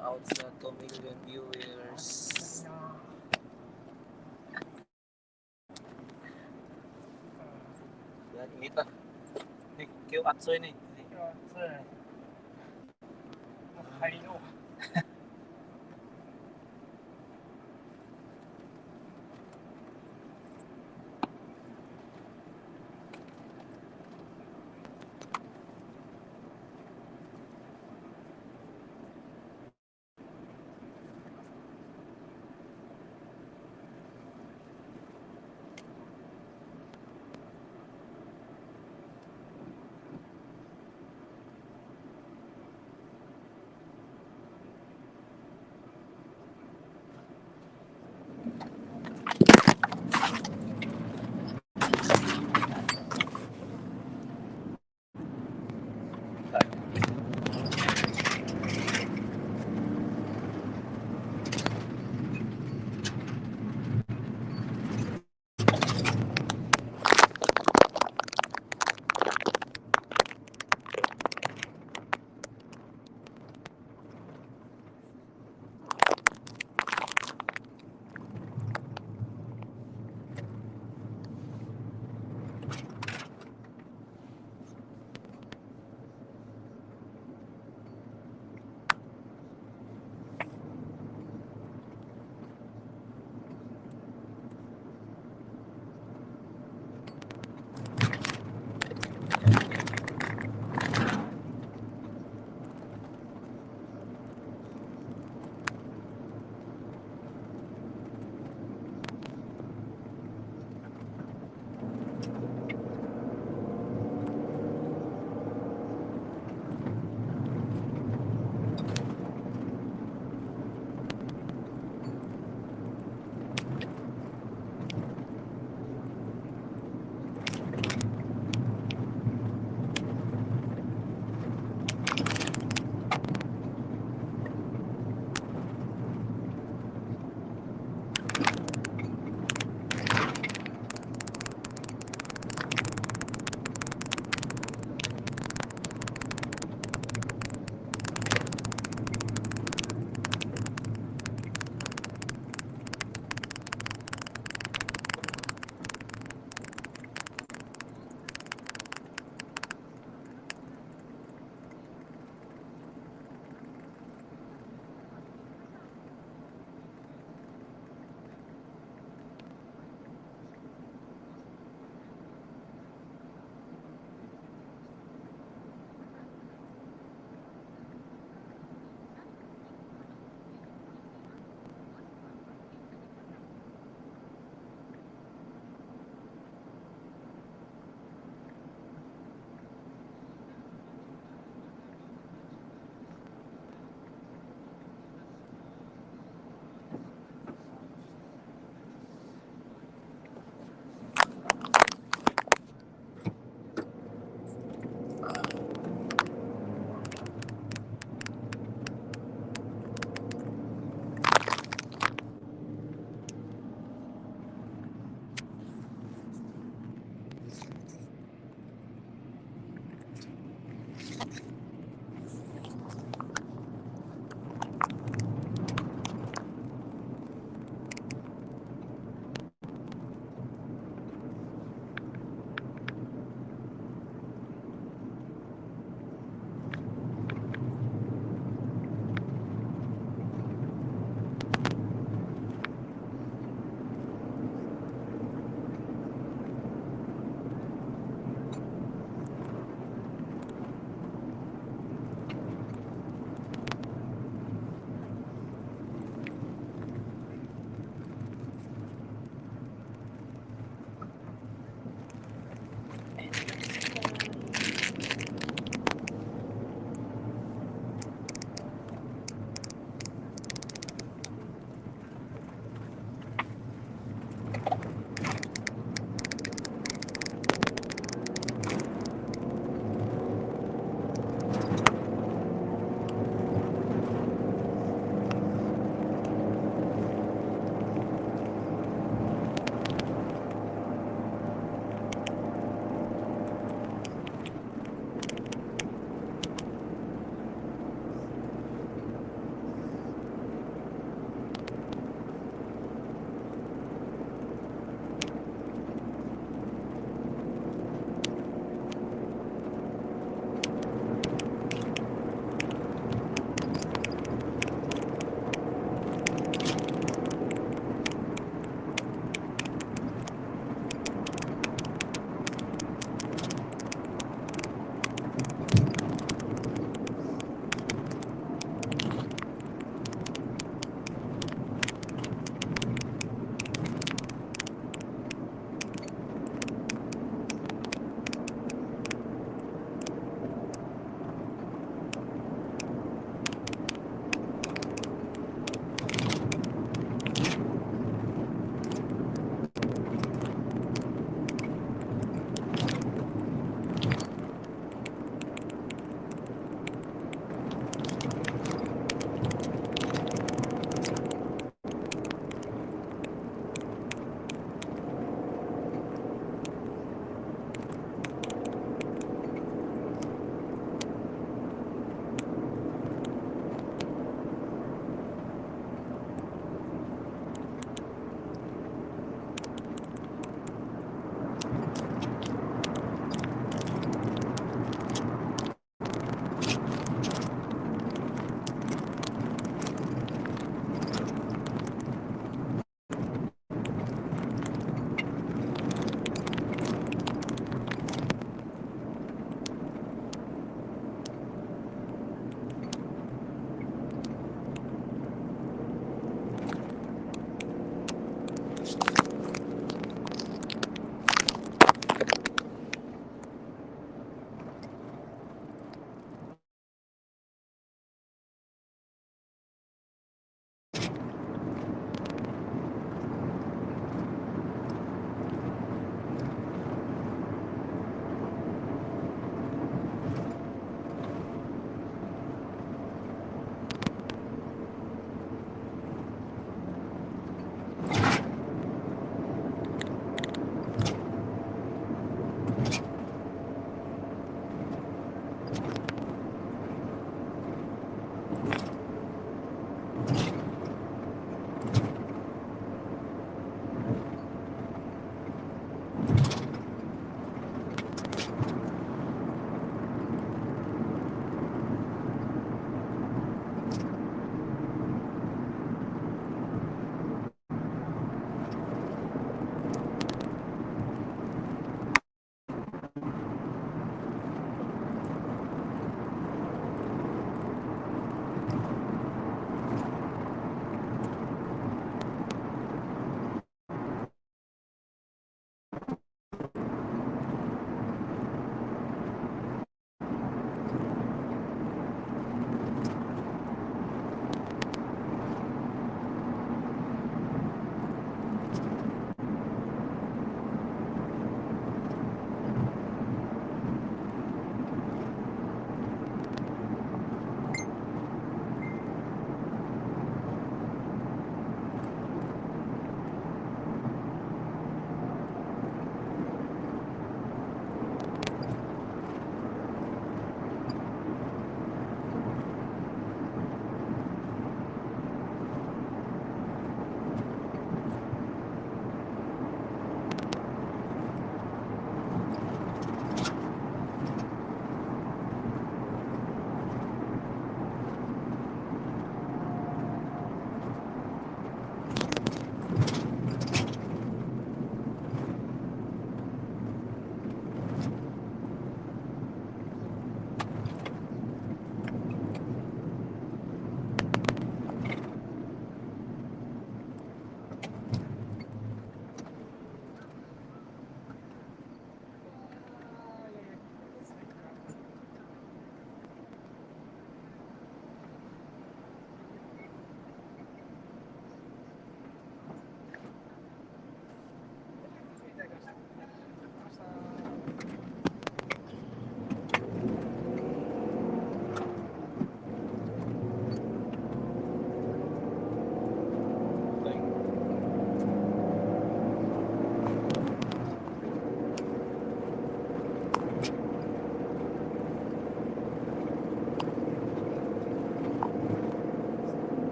Out sa 2 million viewers. Yan, inita. Ni Q atsoy ni. はい。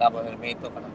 Tapos Ermito ka na.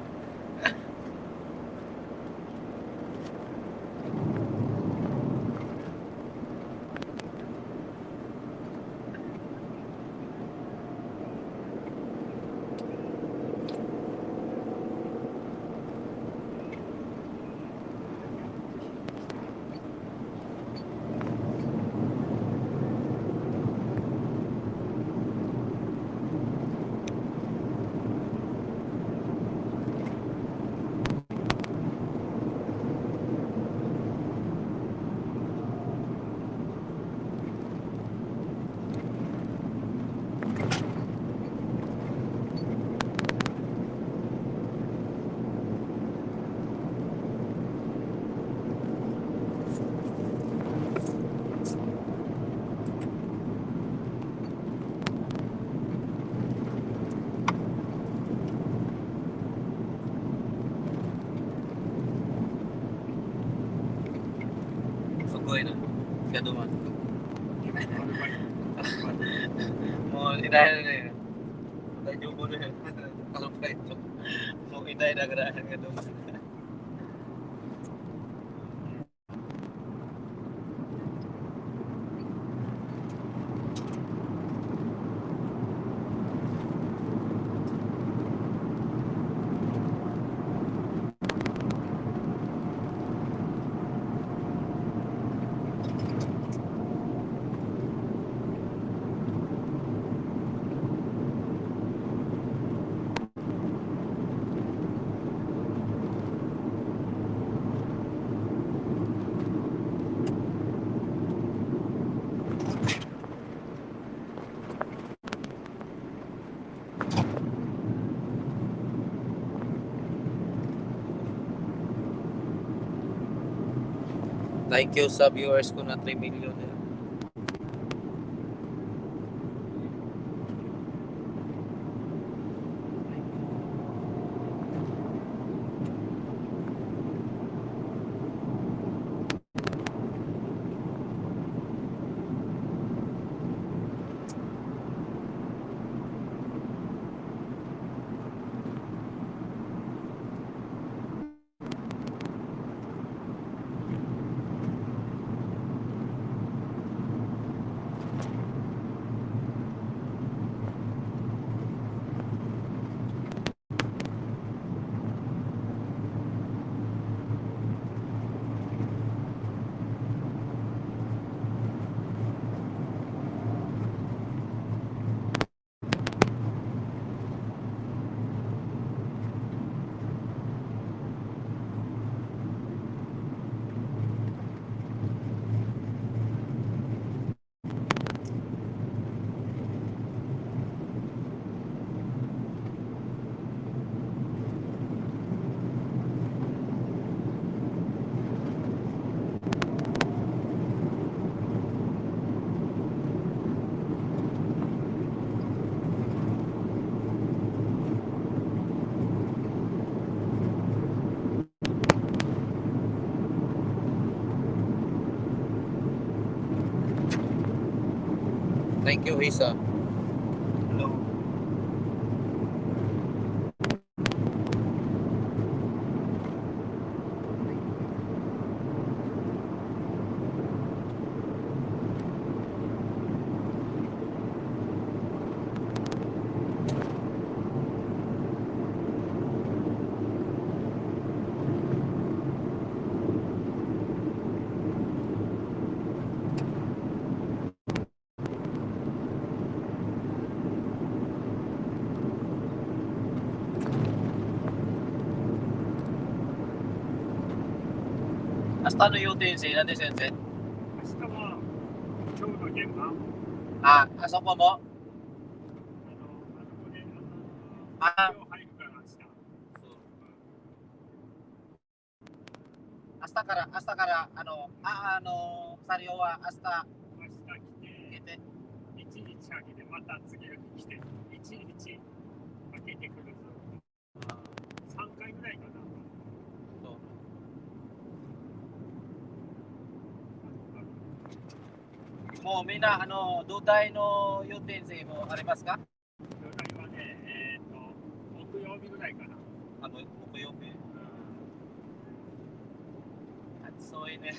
Sugoy na. Kaduman. Mo inay na yun. Patay jubo na yun. Kalupay ito. Mo inay na grahan nga duman. Thank you sa viewers ko na 3 million. Eh. Thank you, Isa. Hello. 明日の予定せなんで先生。明日は今日の現場、あ、あそこも。あそこで、あ今日入るから明日。明日から、作業は明日明日来来て。て、一日空けて、また次の日来て、一日空けてくる。3回ぐらいかな。そう。もうみんな、土台の予定もありますか？土台はね、木曜日ぐらい。らいかな。あ、木曜日。暑いね。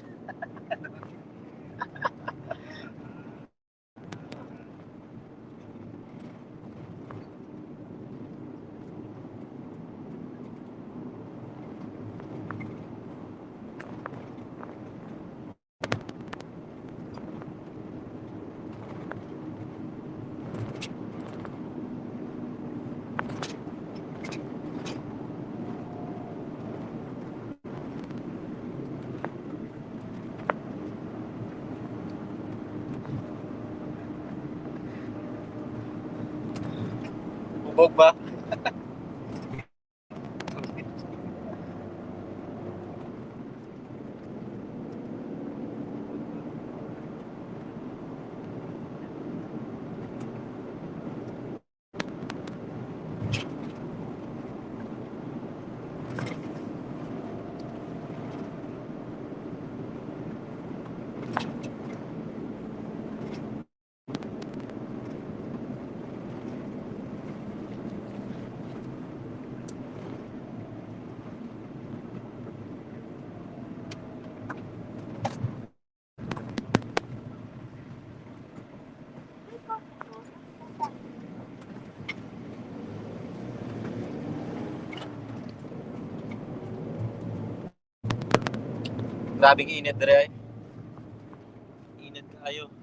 Hubog ba? Grabing init dire ay. Init kaayo.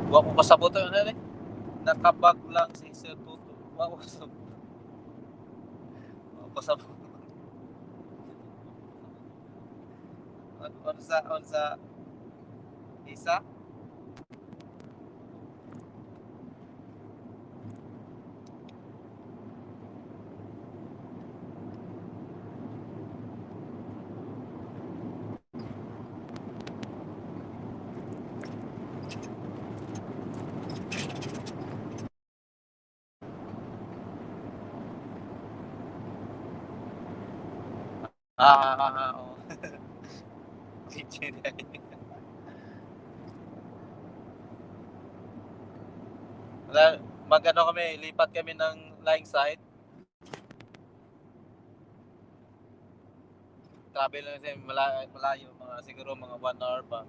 Wa ko kasabot ano eh. Nakabag lang si Sir Tuto. Wa ko kasabot. Wa ko kasabot. On sa isa? Ah, ah, ah, oh. Wala, mag-ano kami, lipat kami ng lying site. Travel lang kasi malayo, mga siguro mga 1 hour pa.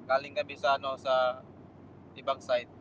Galing kami sa ano sa ibang site.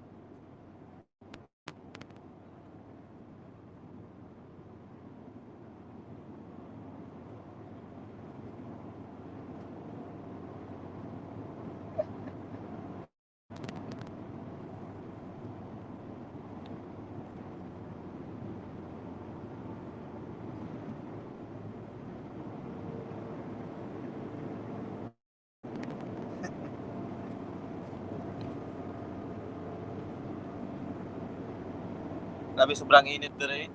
Grabe, sobrang init dire.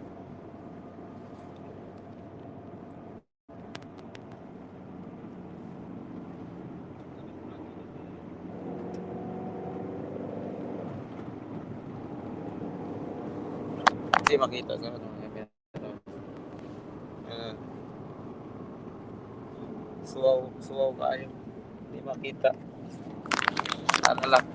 Hindi makita sa ano. Suwaw, suwaw kaayo. Hindi makita. Ano lang.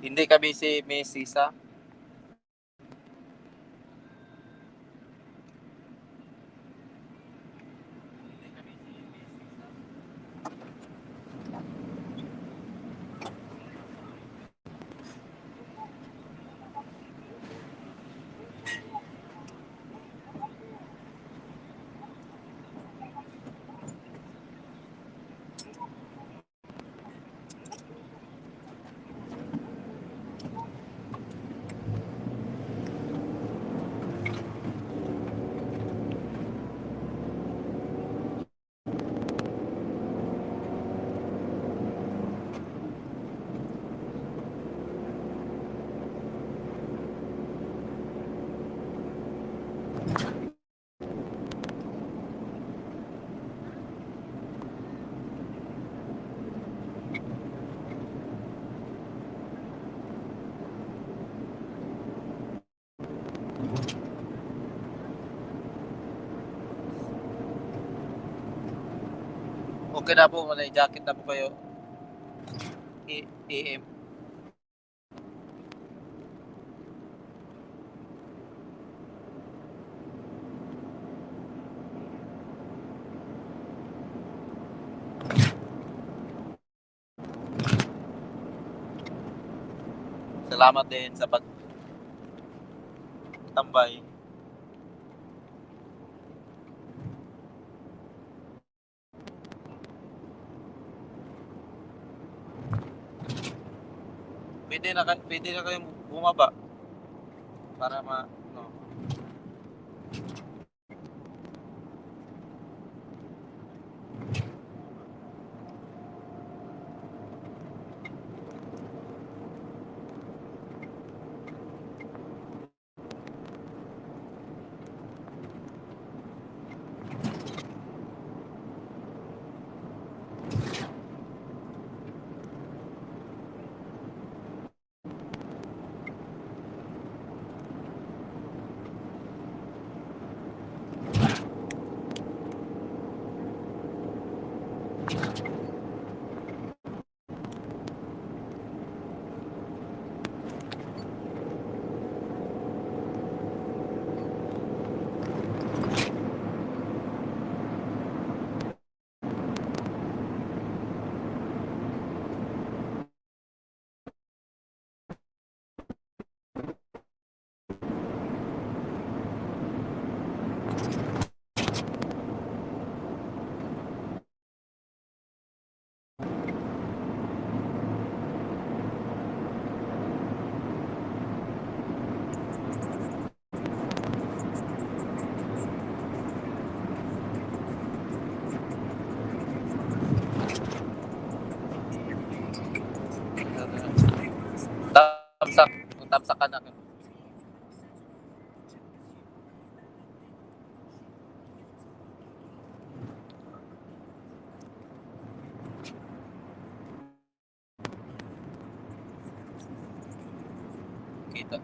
Hindi ka busy, Miss Sisa? Hindi ka busy, Miss Sisa? Okay na po, may jacket na po kayo. AM. Salamat din sa pagtambay. Pwede na kayong bumaba para ma no. Tamsak, tamsak ka na. Kita.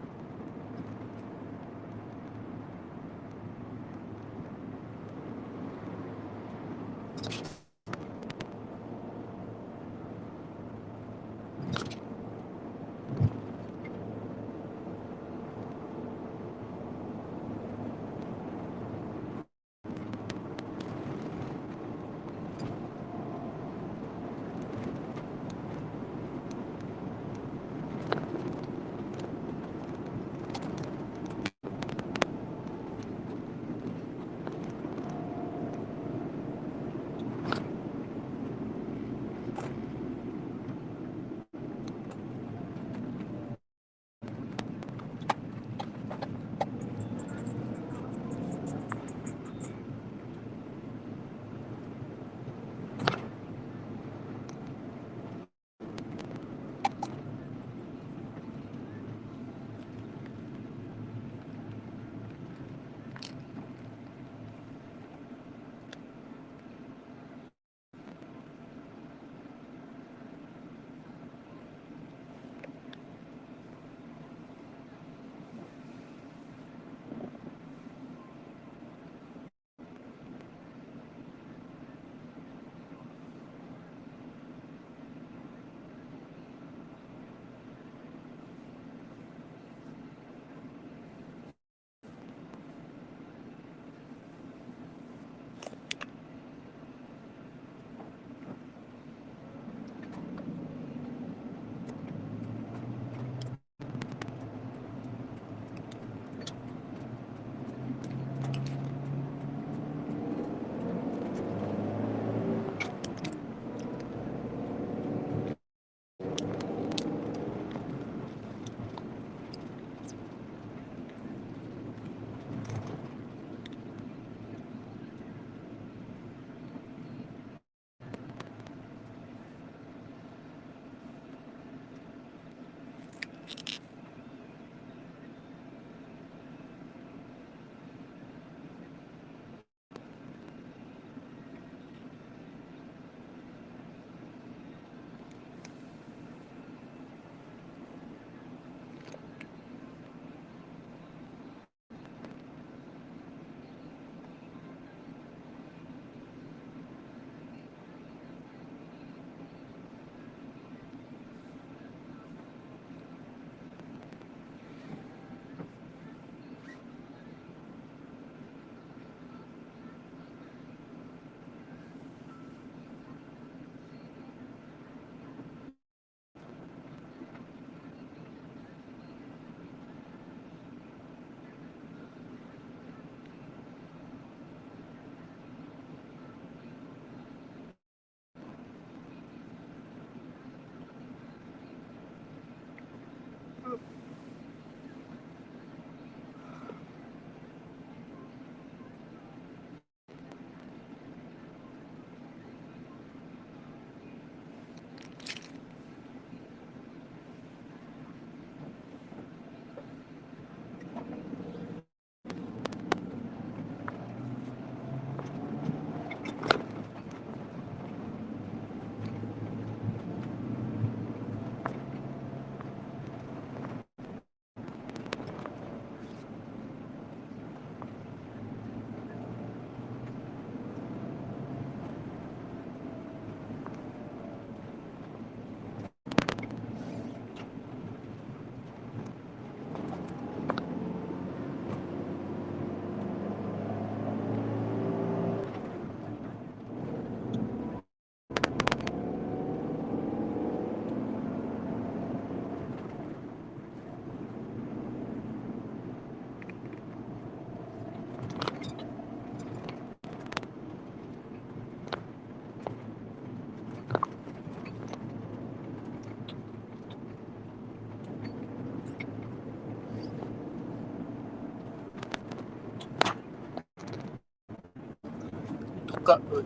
Suka uy.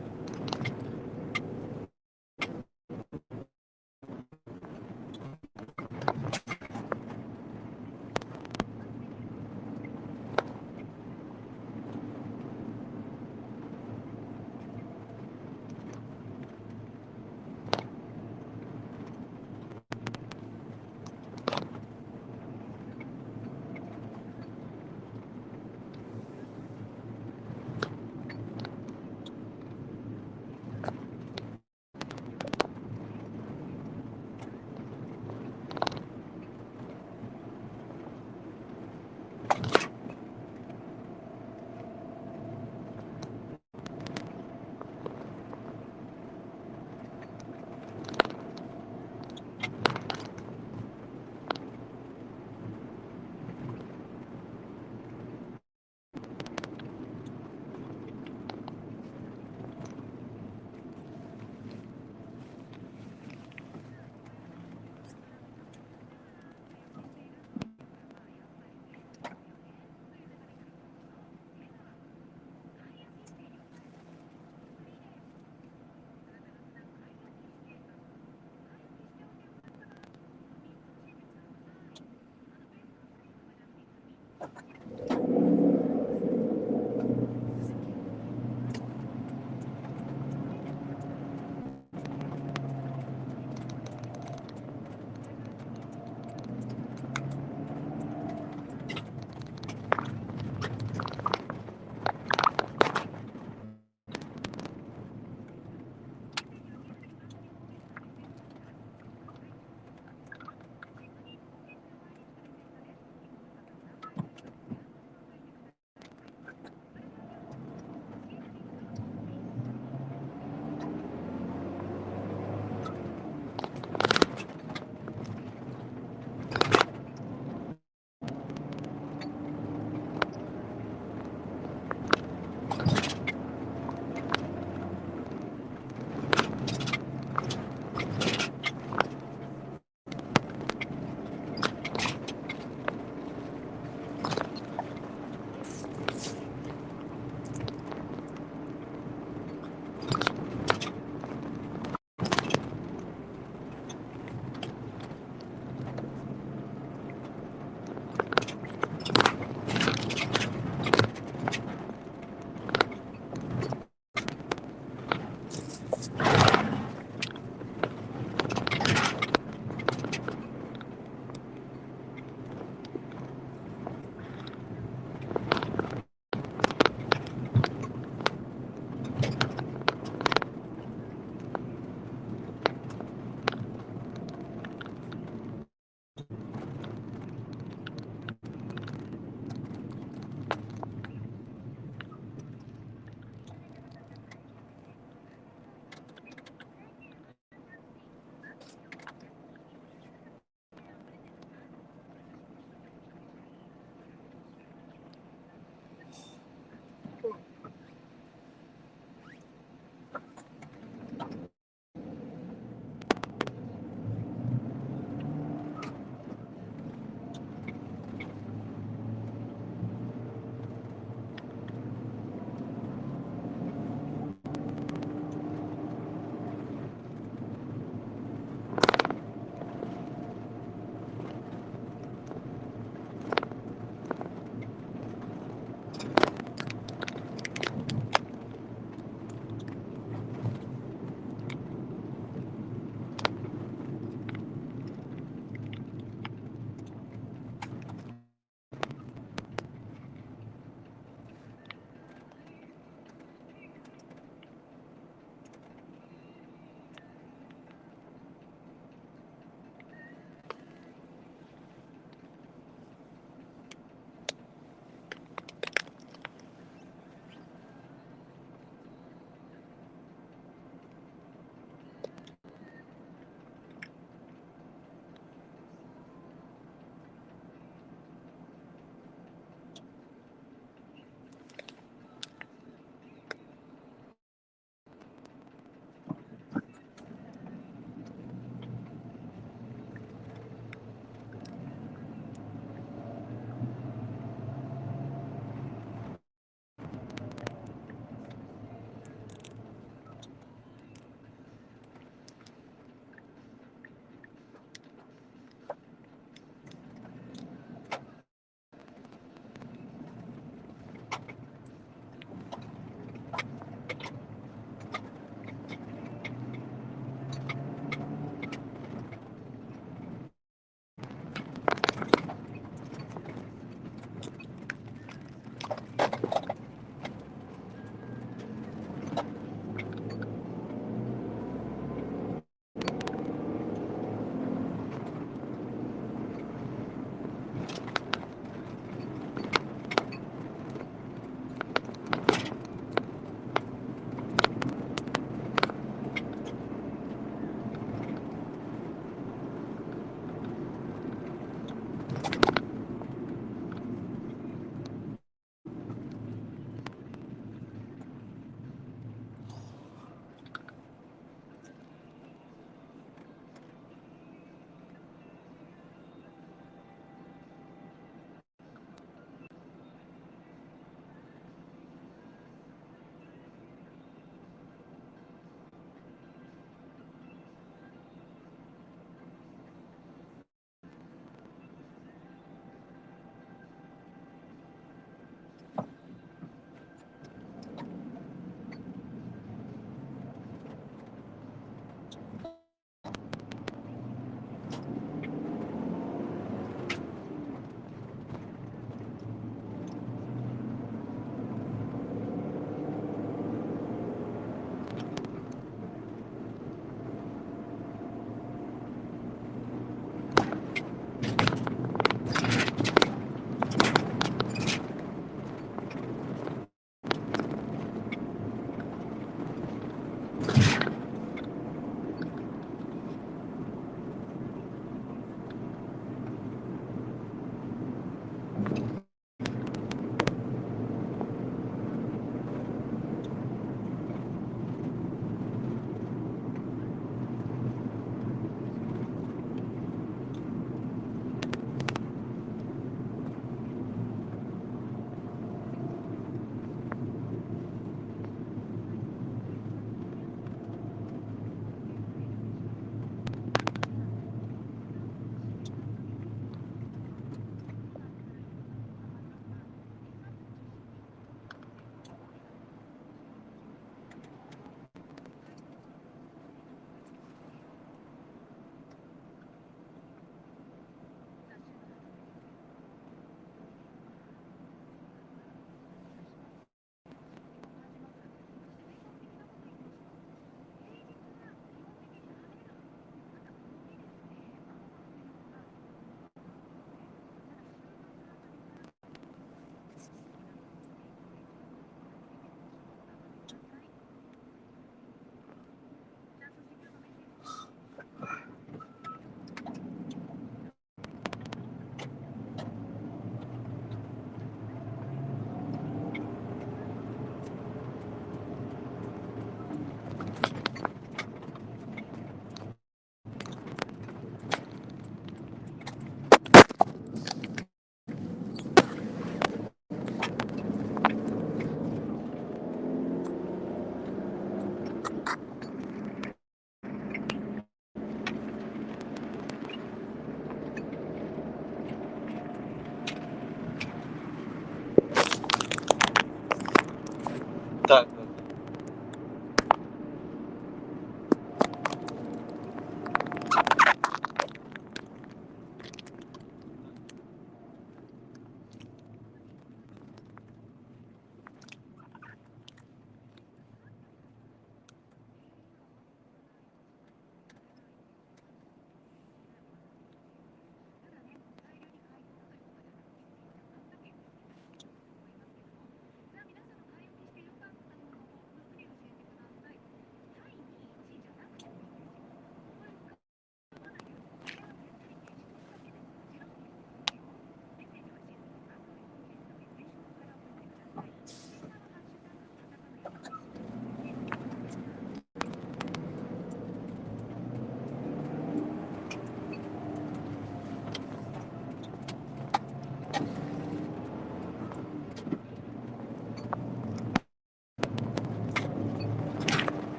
Tag.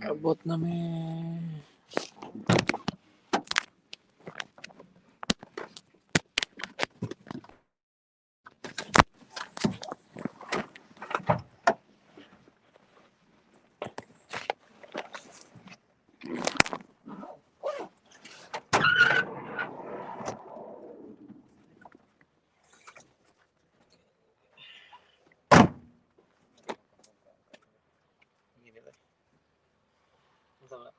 Abot na mi. Gini ba? Unsa ba?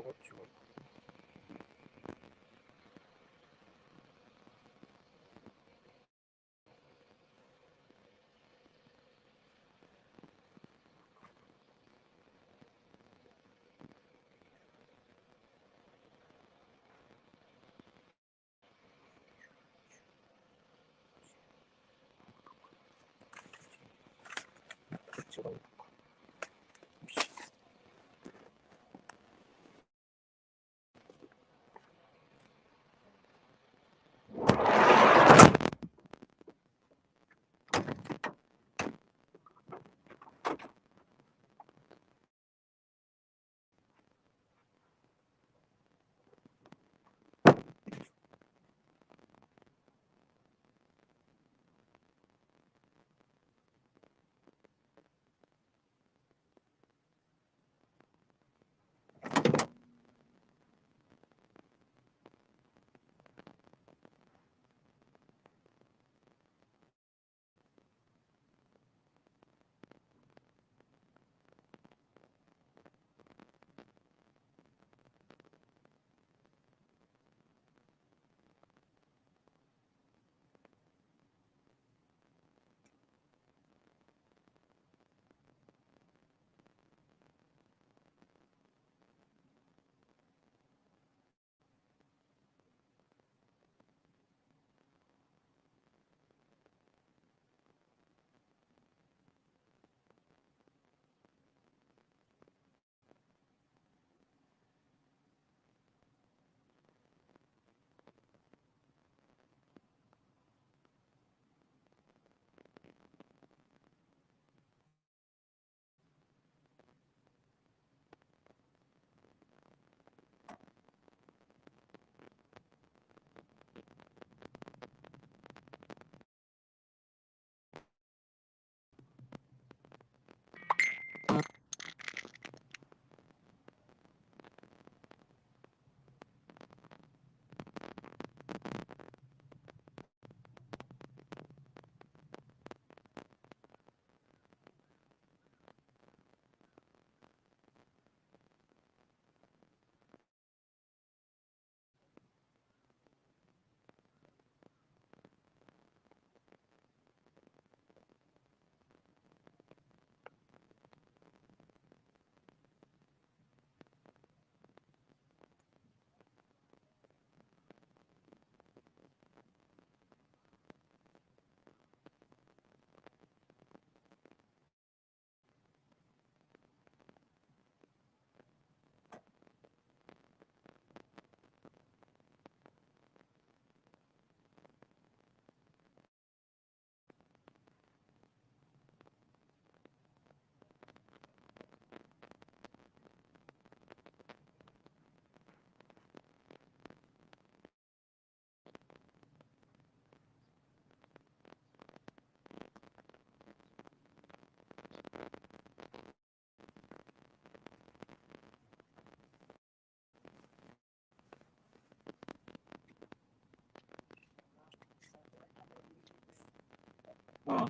Otso. Otso. Oo.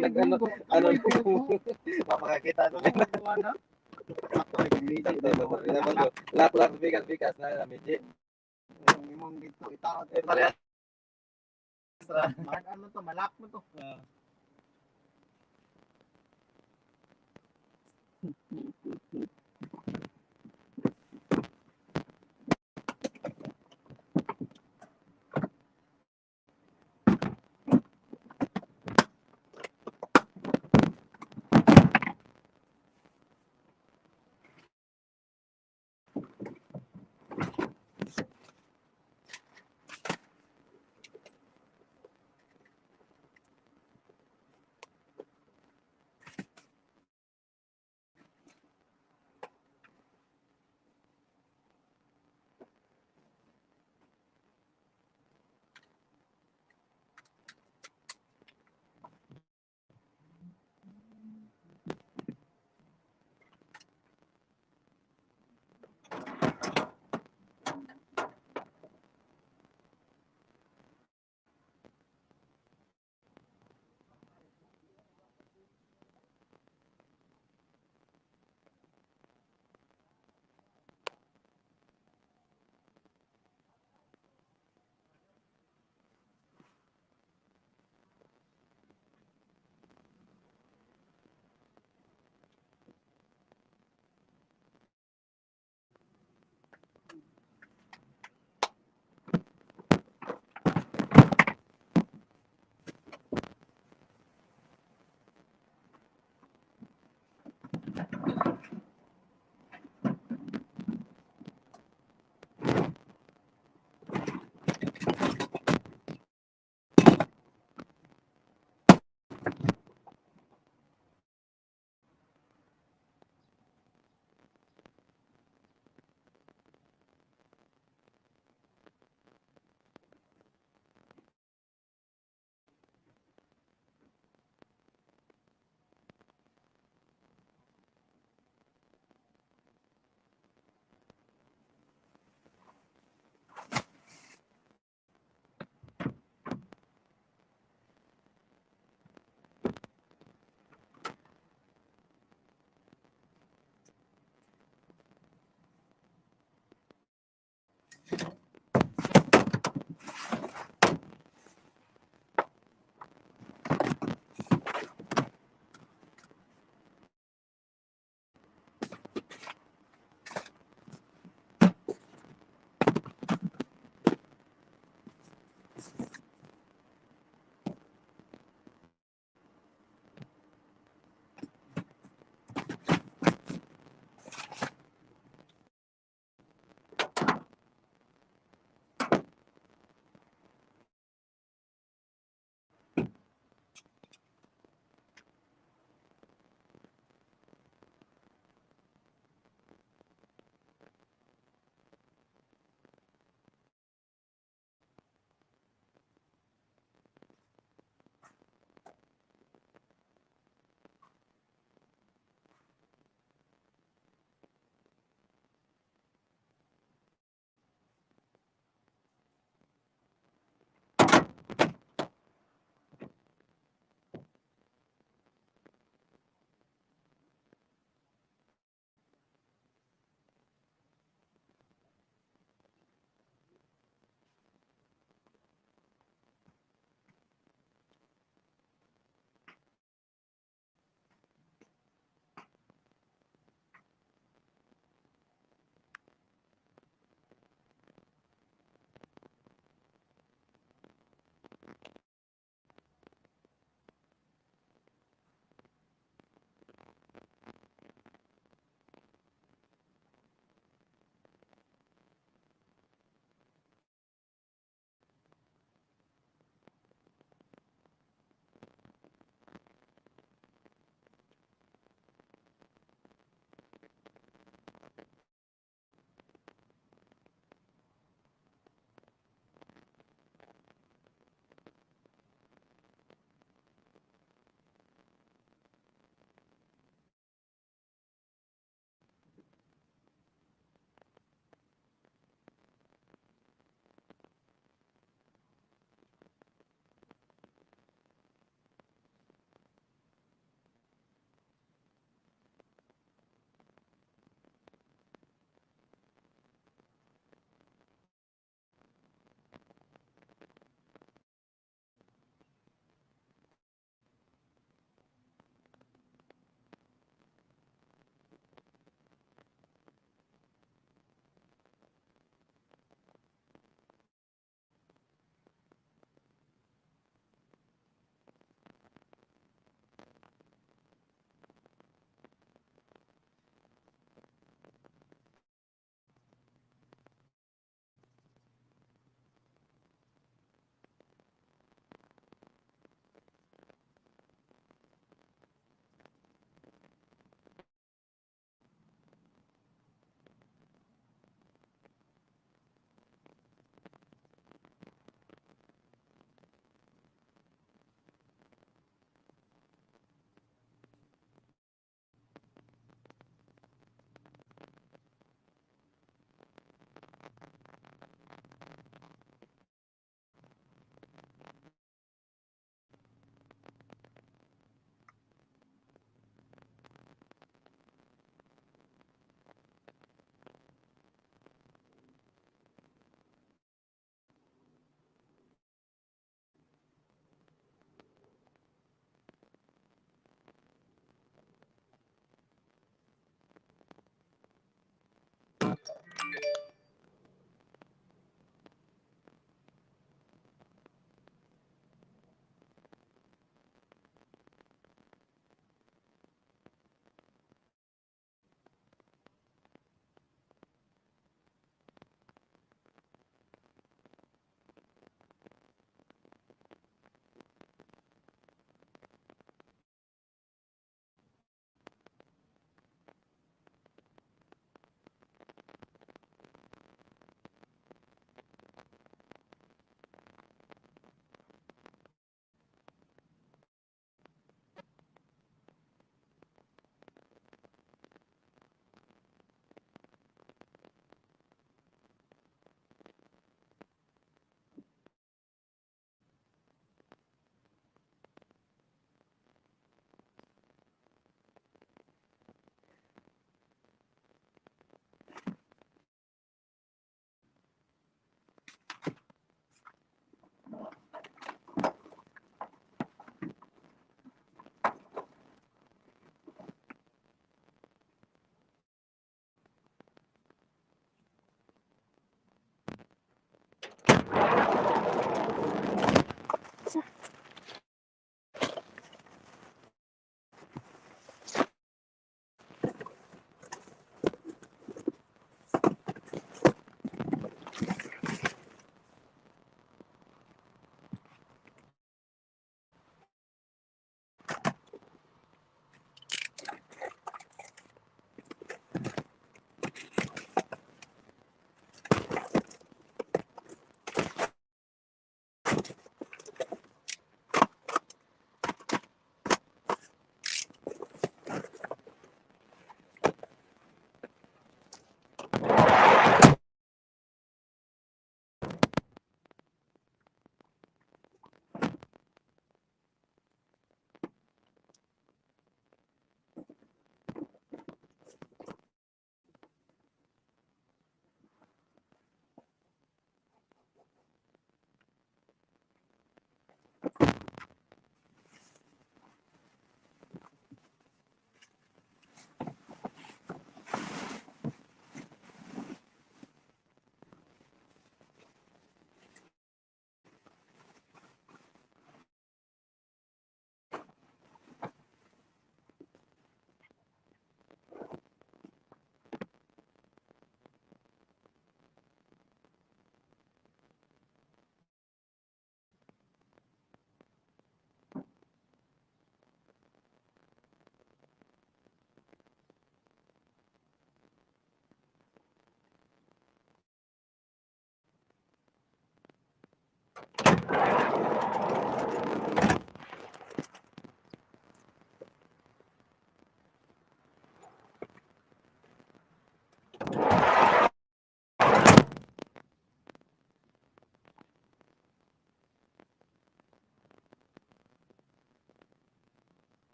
Nag ano ano mapakakita no. Lahat lahat bigas bigas na medyo. Imong dito itaot. Eh parehas ra. Ano to, malak mo to.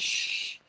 Shh.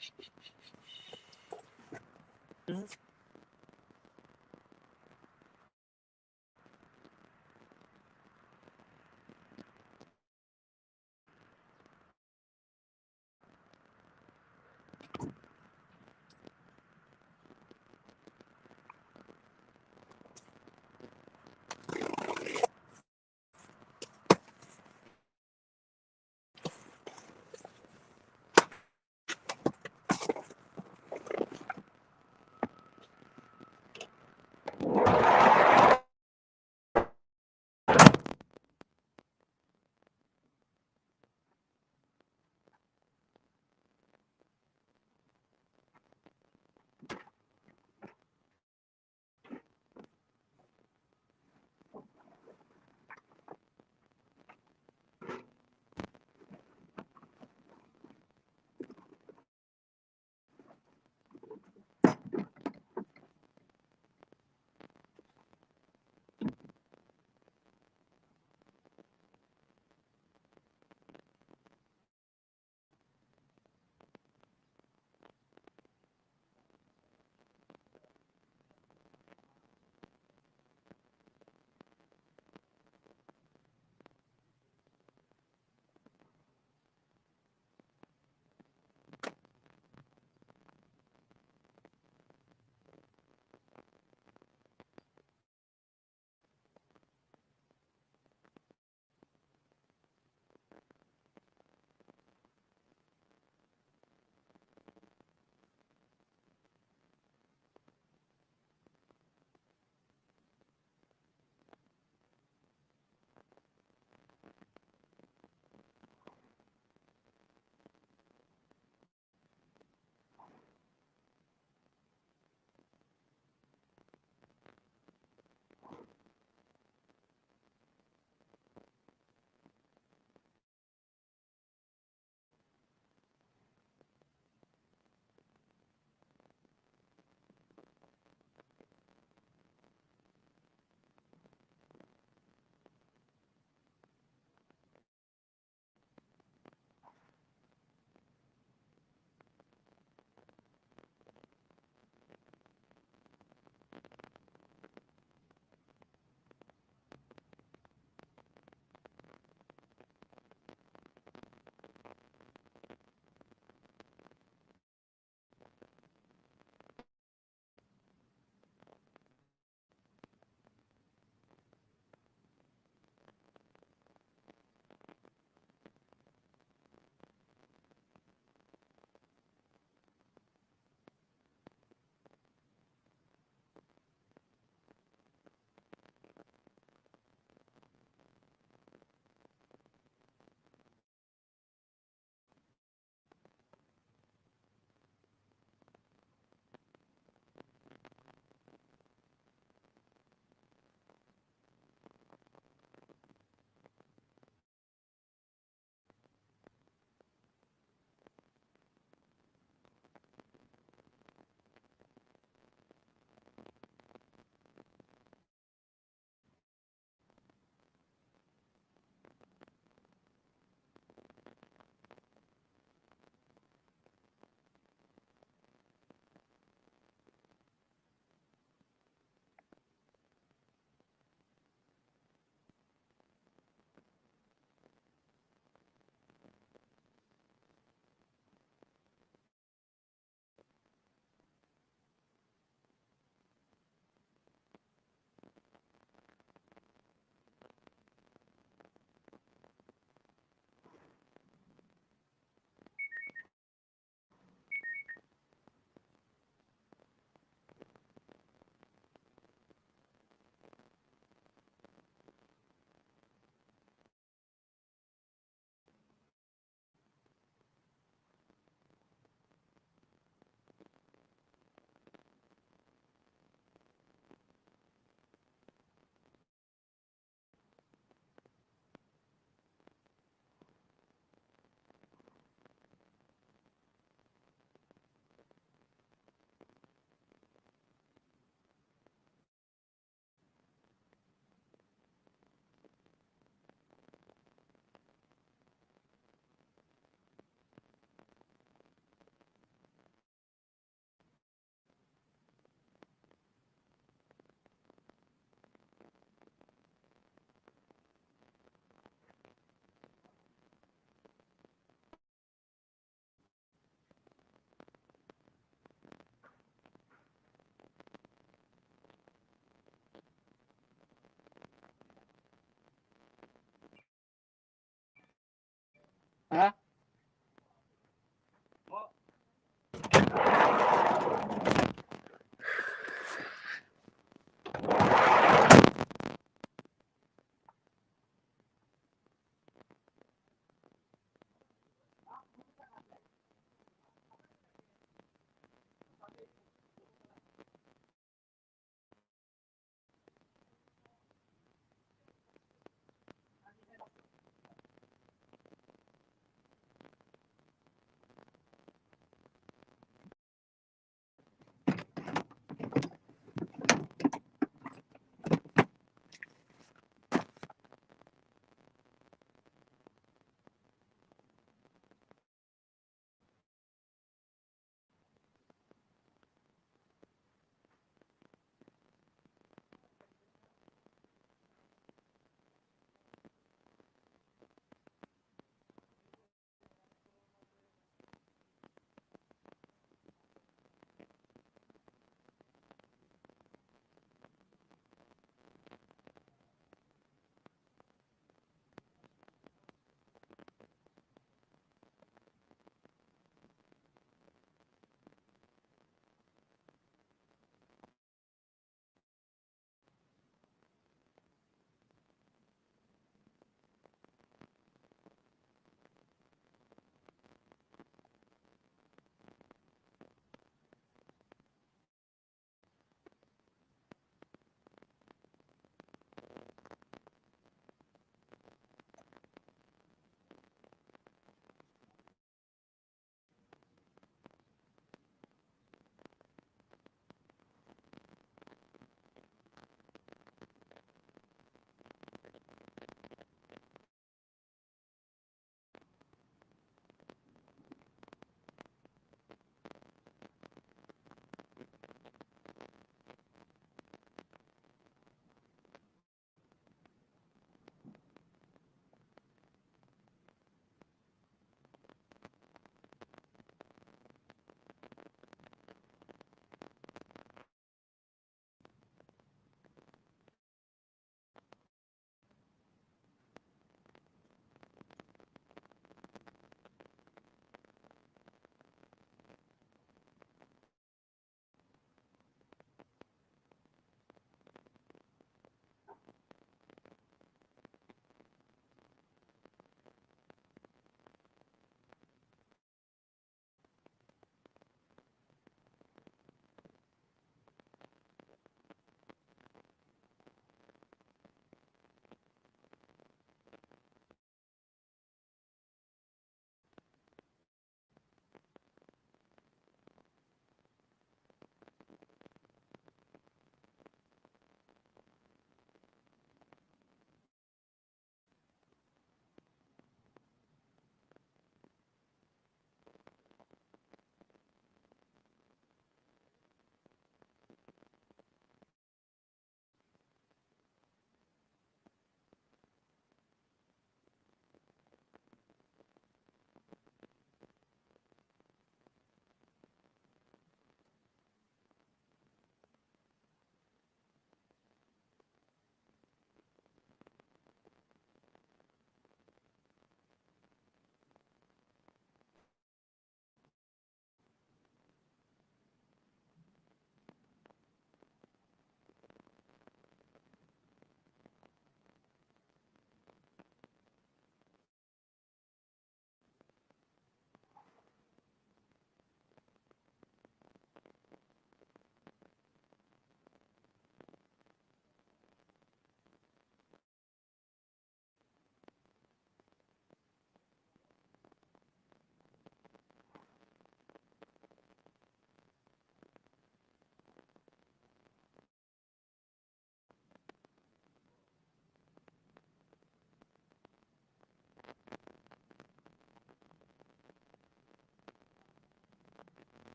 Ha?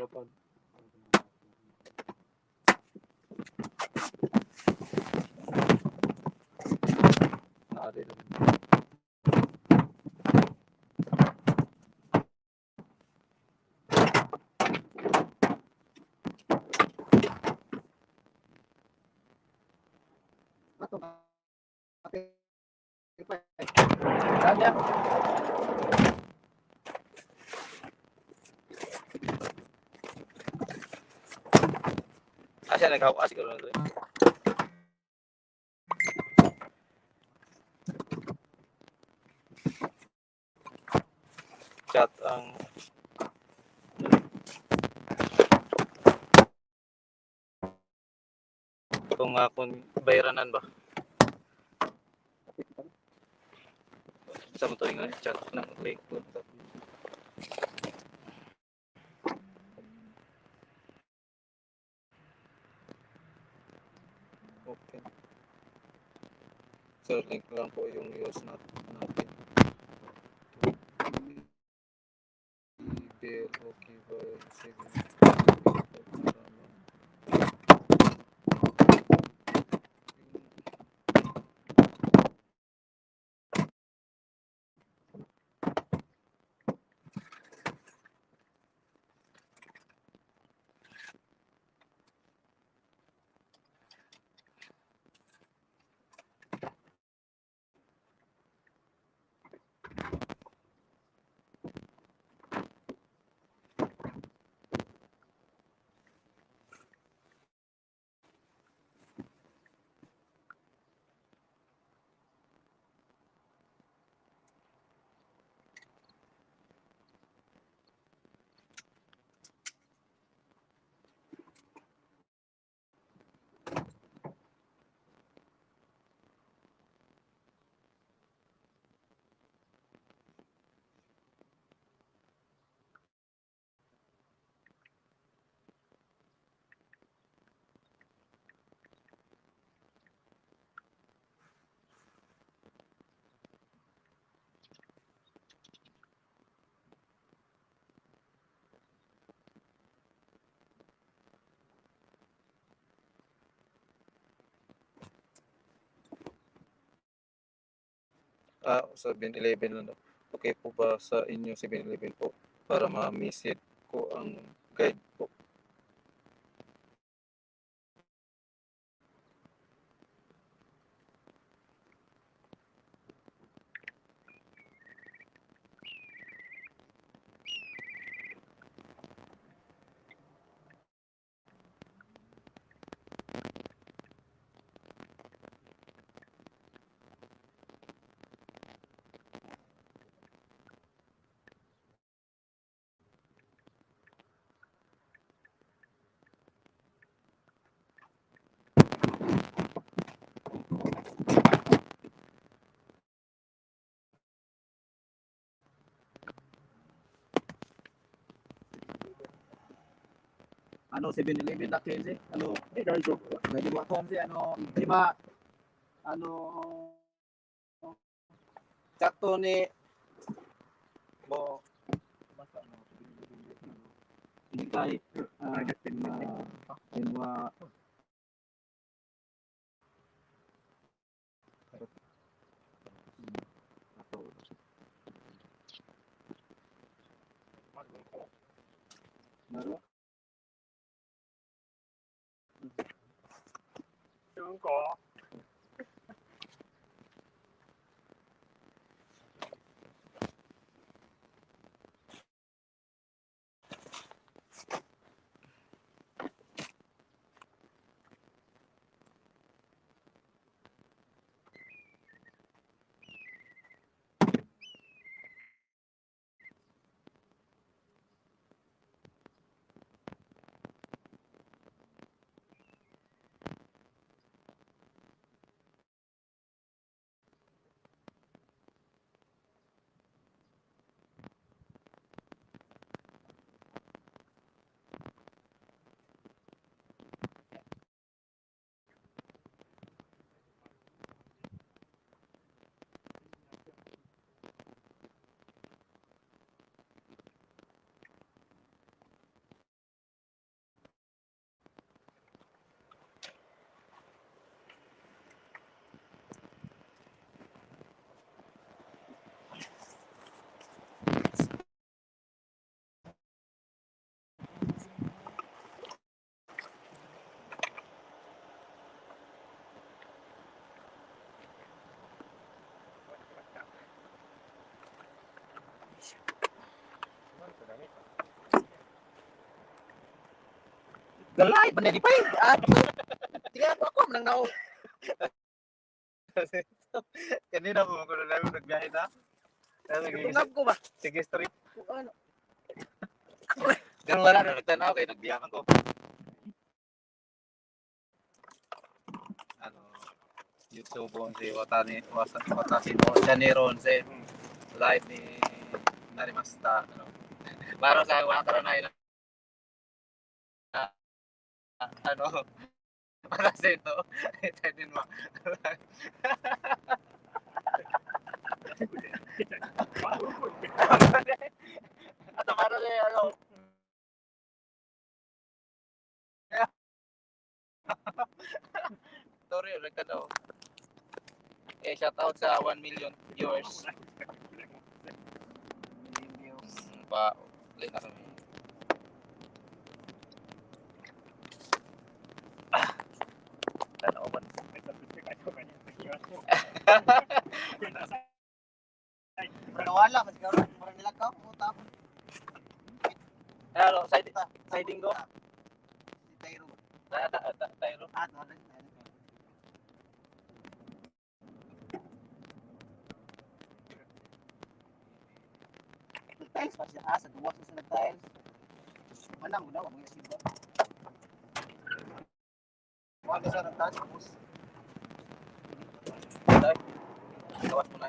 Japan. Naari lang. Ato. Okay. Kanya. Asa naghawa siguro na to. Chat ang kung akong bayranan ba? Sa mo to nga chat ng link. Okay. Sir, link lang po yung use natin. Bill, okay ba? Sige. Ah, 7-Eleven lang daw. Okay po ba sa inyo 7-Eleven po para ma-message ko ang guide po? Ano 7-Eleven na kasi? Ano? え、大丈夫。 Pwede ba kasi ano, di ba ano Sakto ni mo. Basta ano 7-Eleven ano. Hindi kay ah, ato. Maro? うんこ。Galay, man di pa. Ah, tingnan ako ako manang nao. Kanina po ko na namin nagbiyahe na. Tungab ko ba? Sige, story. Ano? Ganun wala na nagtanaw kay nagbiyahe ko. Ano, YouTube ko si Watani, Watasi no, Janero si live ni Narimasta, ano. Para sa wala na ila. Ano, para sa ito, ito din mo. At para sa ano. Sorry, nagtanaw. Eh, shout out sa 1 million viewers. Pa, ulit na kami. Ah. Tanaw ba? Nawala mas karon, mura nila ka puta. Ano, side, siding ko? Si Tyro. Tayo. Ah, wala. Nag-tiles pa siya. Ah, sa duwas na siya nag-tiles. Manang, wala, wala siya. Wala siya nag-tiles, tapos. Gawas mo na.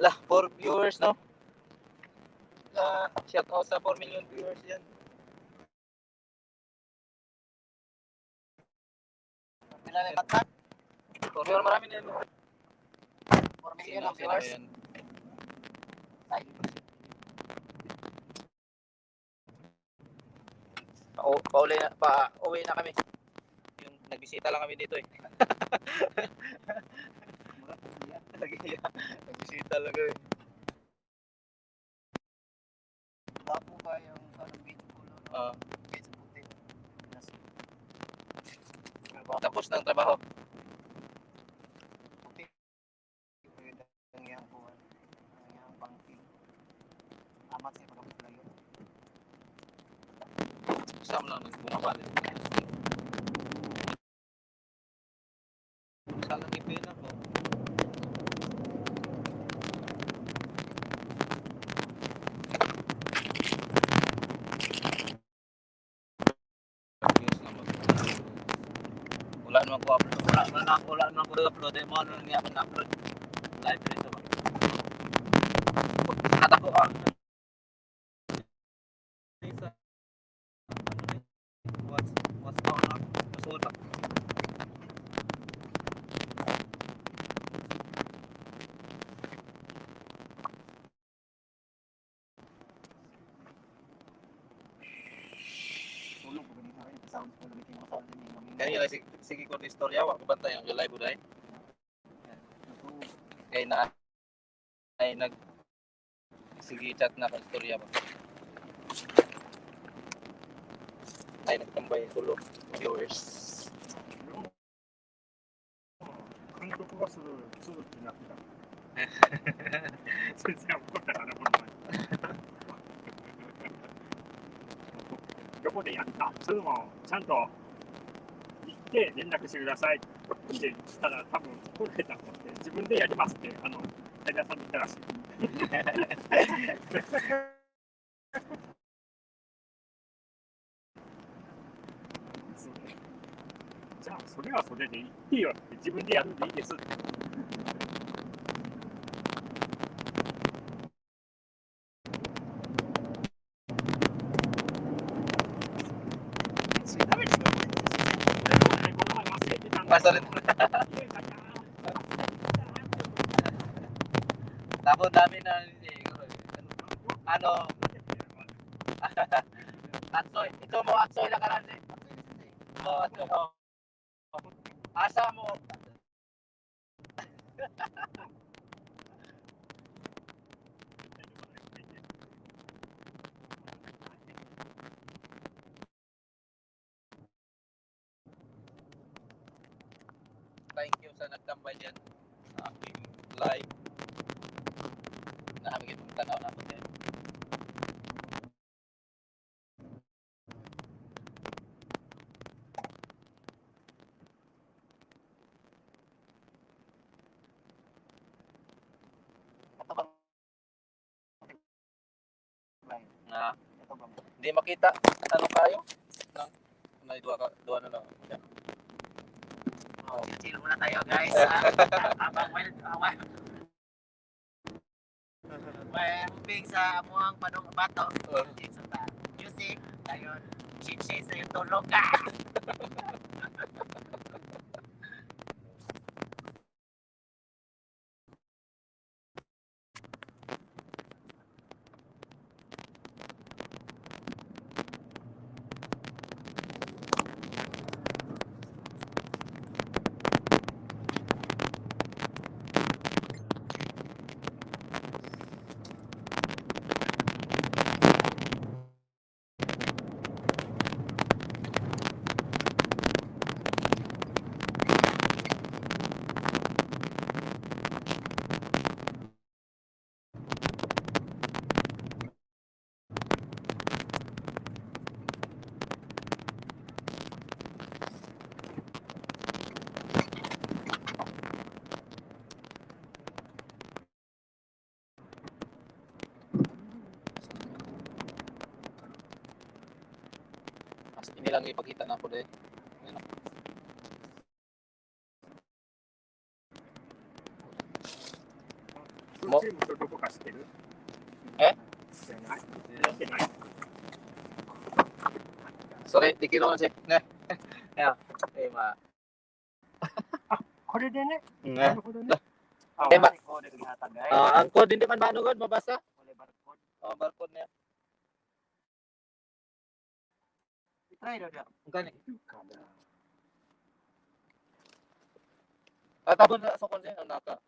Lah, 4 viewers, no? La, shout out sa 4 million viewers yan. Pila na yung bata? 4 million, marami na yun. 4 million Sino, ang sino viewers. yan? Ay, Pauli na, pa, uwi na kami. Yung nagbisita lang kami dito eh. mura po siya. Nagbisita lang kami. Gwapo ba yung ano, beach pulo, no? Ah. Beach puti. Tapos ng trabaho. Puti. Ang iyang buwan. Ang iyang pangking. Amat sa pagkapulayo. Saan lang bumaba din. Saan lang ipin ako? Views naman. Wala naman ko upload. Wala naman ko upload. Eh, mo ano lang yapon na upload. Live dito ba? Natako ang sa ano eh, what's on na masuod ba? Tulog ko ganito rin. Sound ko ulit yung sound din yung Kani lang sige, sige ko istorya wa ko bantay ang live uday. Kay na ay nag sige chat na ka istorya ba. Ay nagtambay tulo viewers. 監督がすぐってなってた。先生怒ったかな、この前。どこでやった？それもちゃんと行って連絡してくださいって言ったら、多分怒られたと思って、自分でやりますって、平田さんに言ったらしい。そうね。じゃあ、それはそれで言ってよって、自分でやるんでいいですって。この前忘れてたんだ。 Pasal Tapos dami na ano Atsoy, ito mo atsoy lang karan eh. Oh, atsoy. Oh. Asa mo? Thank you sa nagtambay diyan sa aking live. Namin itong tanaw natin din. Ito bang Brian? Na Ito bang hindi makita ano kayo? Na na duha ka duha na lang. Oh, chill muna tayo, guys. Habang while moving sa amuang panong bato, chill sa ta. Music, tayo, chill chill sa yung tulog ka. Mas ini lang ipakita na ko din. そのチームとどこか知ってる？え？知らない。知ってない。 Sorry, di kilo si. Ne. Ya, eh ma. これでね。 Ne. なるほどね。あ、えま Code gihatag, guys. Ah, ang code hindi man maano god mabasa. Wala barcode. Oh, barcode niya. I-try daw niya. Ang gani. かな。 Ah, tapos na sa kon siya naka.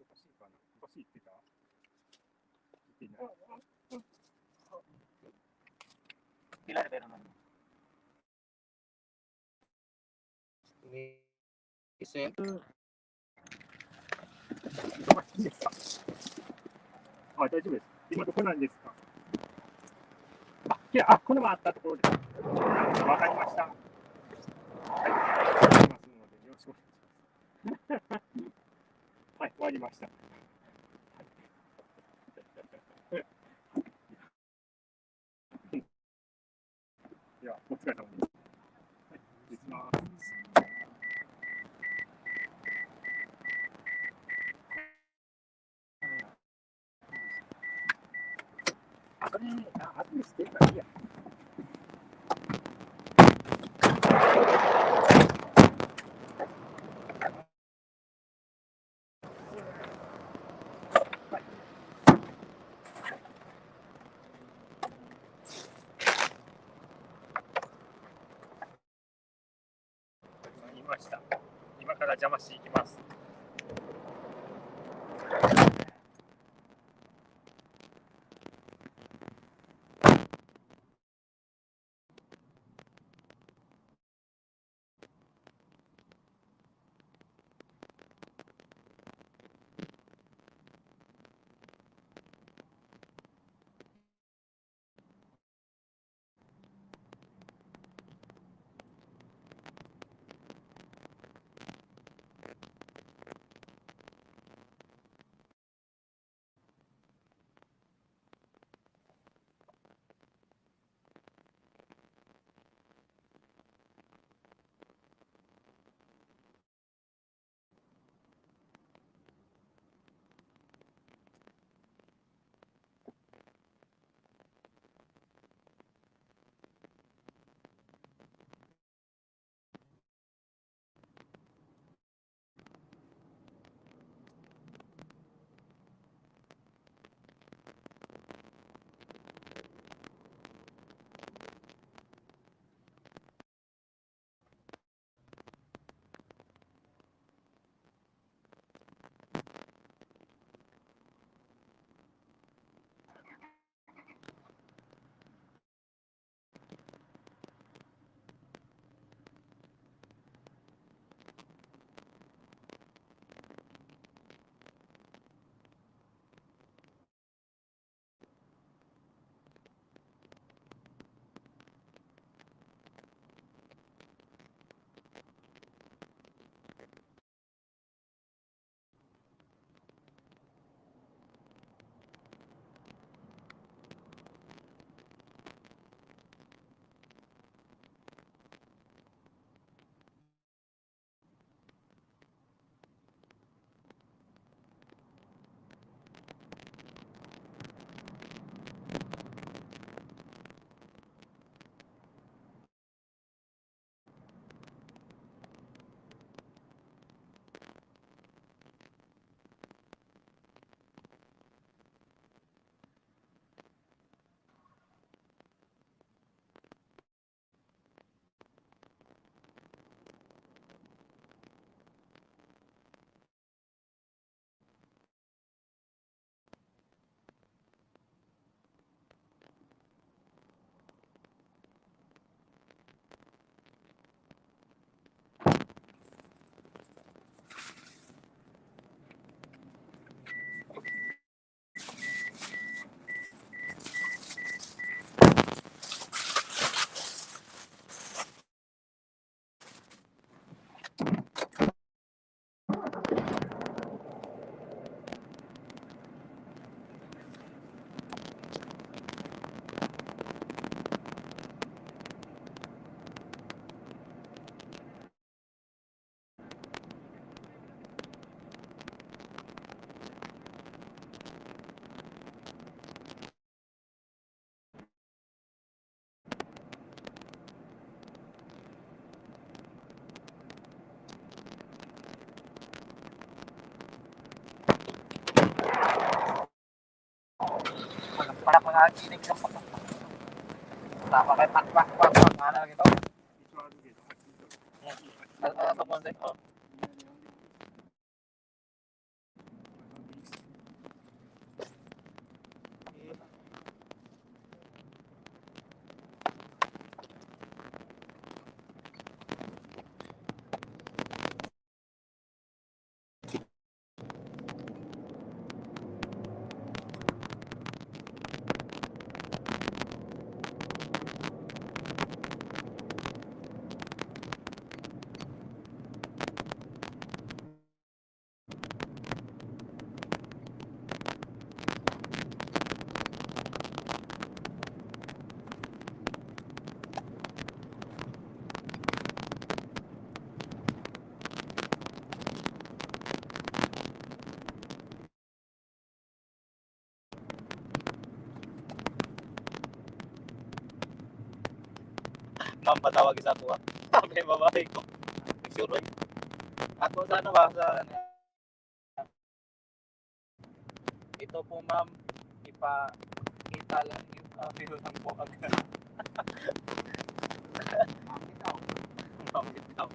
忙しいかな。忙しいって言った言ってない。 Pila na pero man? Ni 忙しいですか？あ、大丈夫です。今どこなんですか？あ、いや、あ、この前あったところです。わかりました。はい。ありますので、よろしくお願いします。はい、終わりました。疲れ様です。はい、失礼します。あ、これ、あ、後で捨てるからいいや。はい。言いました。今から邪魔しに行きます。 Para mga kinig ka pa. Tama kay pak pak pak pak ano gitu. 一応あるけど、 Ano to bonse? Oh. Ma'am patawag sa ako. Sabi babae ko. Sure eh. Ako sana ba sa ito po ma'am, ipakita lang yung video ng po agad. Ma'am, ikaw.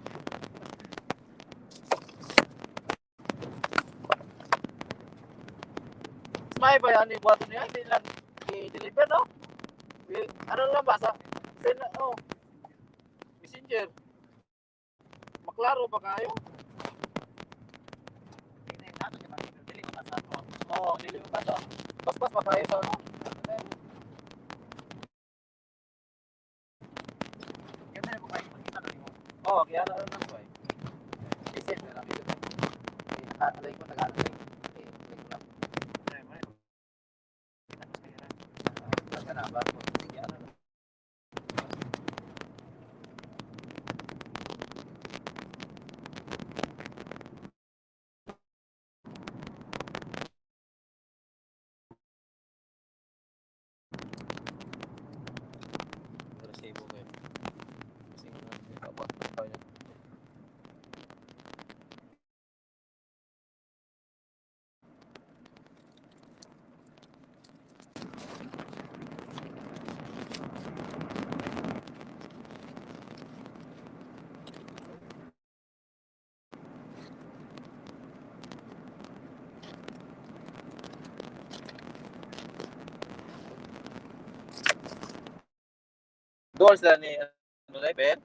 May ba yan ibuhaton niya? Hindi lang i-deliver, no? Ano lang ba? Sa, send, oh, messenger. Maklaro ba kayo? Oo, dili mo ba Paspas pa kayo sa ano? Oo, kaya na lang ko eh. Isip na lang, isip. Eh, alay ko, Tagalog eh. Eh, alay ko lang. Basta na, bago. Sige, ano na. Resibo ko yun. Kasi nga, kapag Doon sila ni ano na Ben?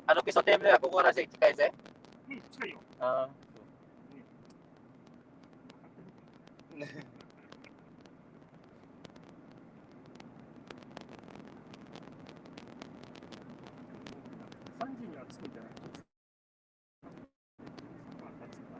Ano piso temple ako ko na sa ichikay se? うん、近いよ。 Ah. 3時には着くんじゃないまあ、着くか。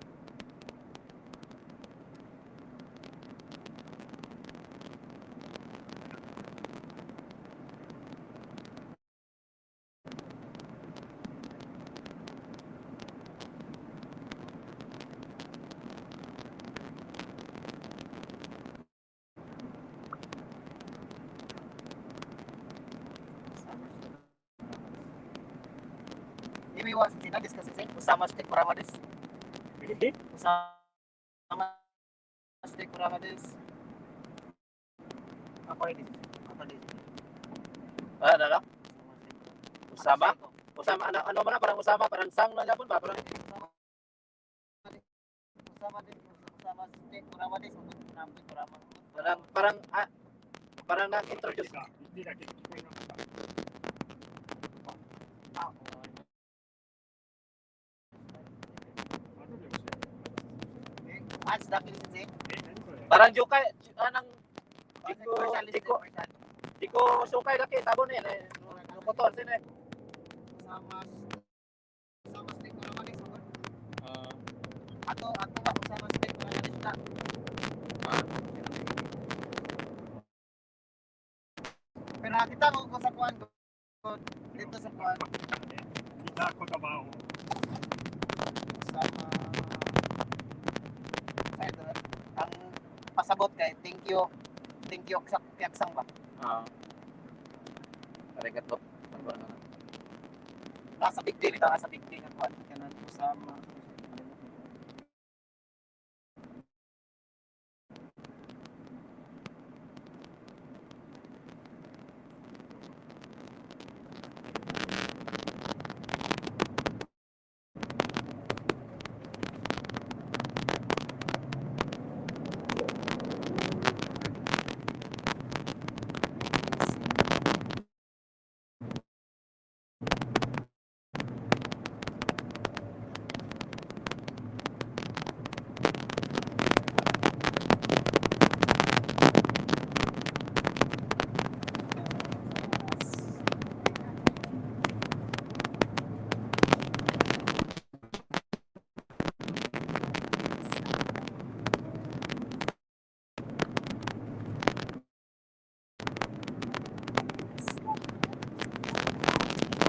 Ini was sila discuss kasi Usama stick Kurama des. え Usama stick Kurama des. Ako rin. Ako din. Ano ano? Usama? Usama ano ano ba na parang Usama parang sang na japon ba parang Usama din, Usama stick Kurama des. Nampi Kurama. parang parang ah, parang nag-introduce リだけ聞こえなかった。 Ah, 後で教えて。 ah, sa daki din え、何それ Parang jukay anang di ko di ko di ko sukay daki tabo ni eh nukoton sin eh. Usama Usama stick Kurama des. Ato ato ba Usama stick Kurama des ta. Pero nakita ko ko sa kuan ko dito sa kuan 似た言葉を。 sama sa ito, ang pasabot kay thank you sa kiyaksang ba Ah. Arigato. Ano ba? Nasa big deal ito, nasa big deal ang kuan kanan Usama.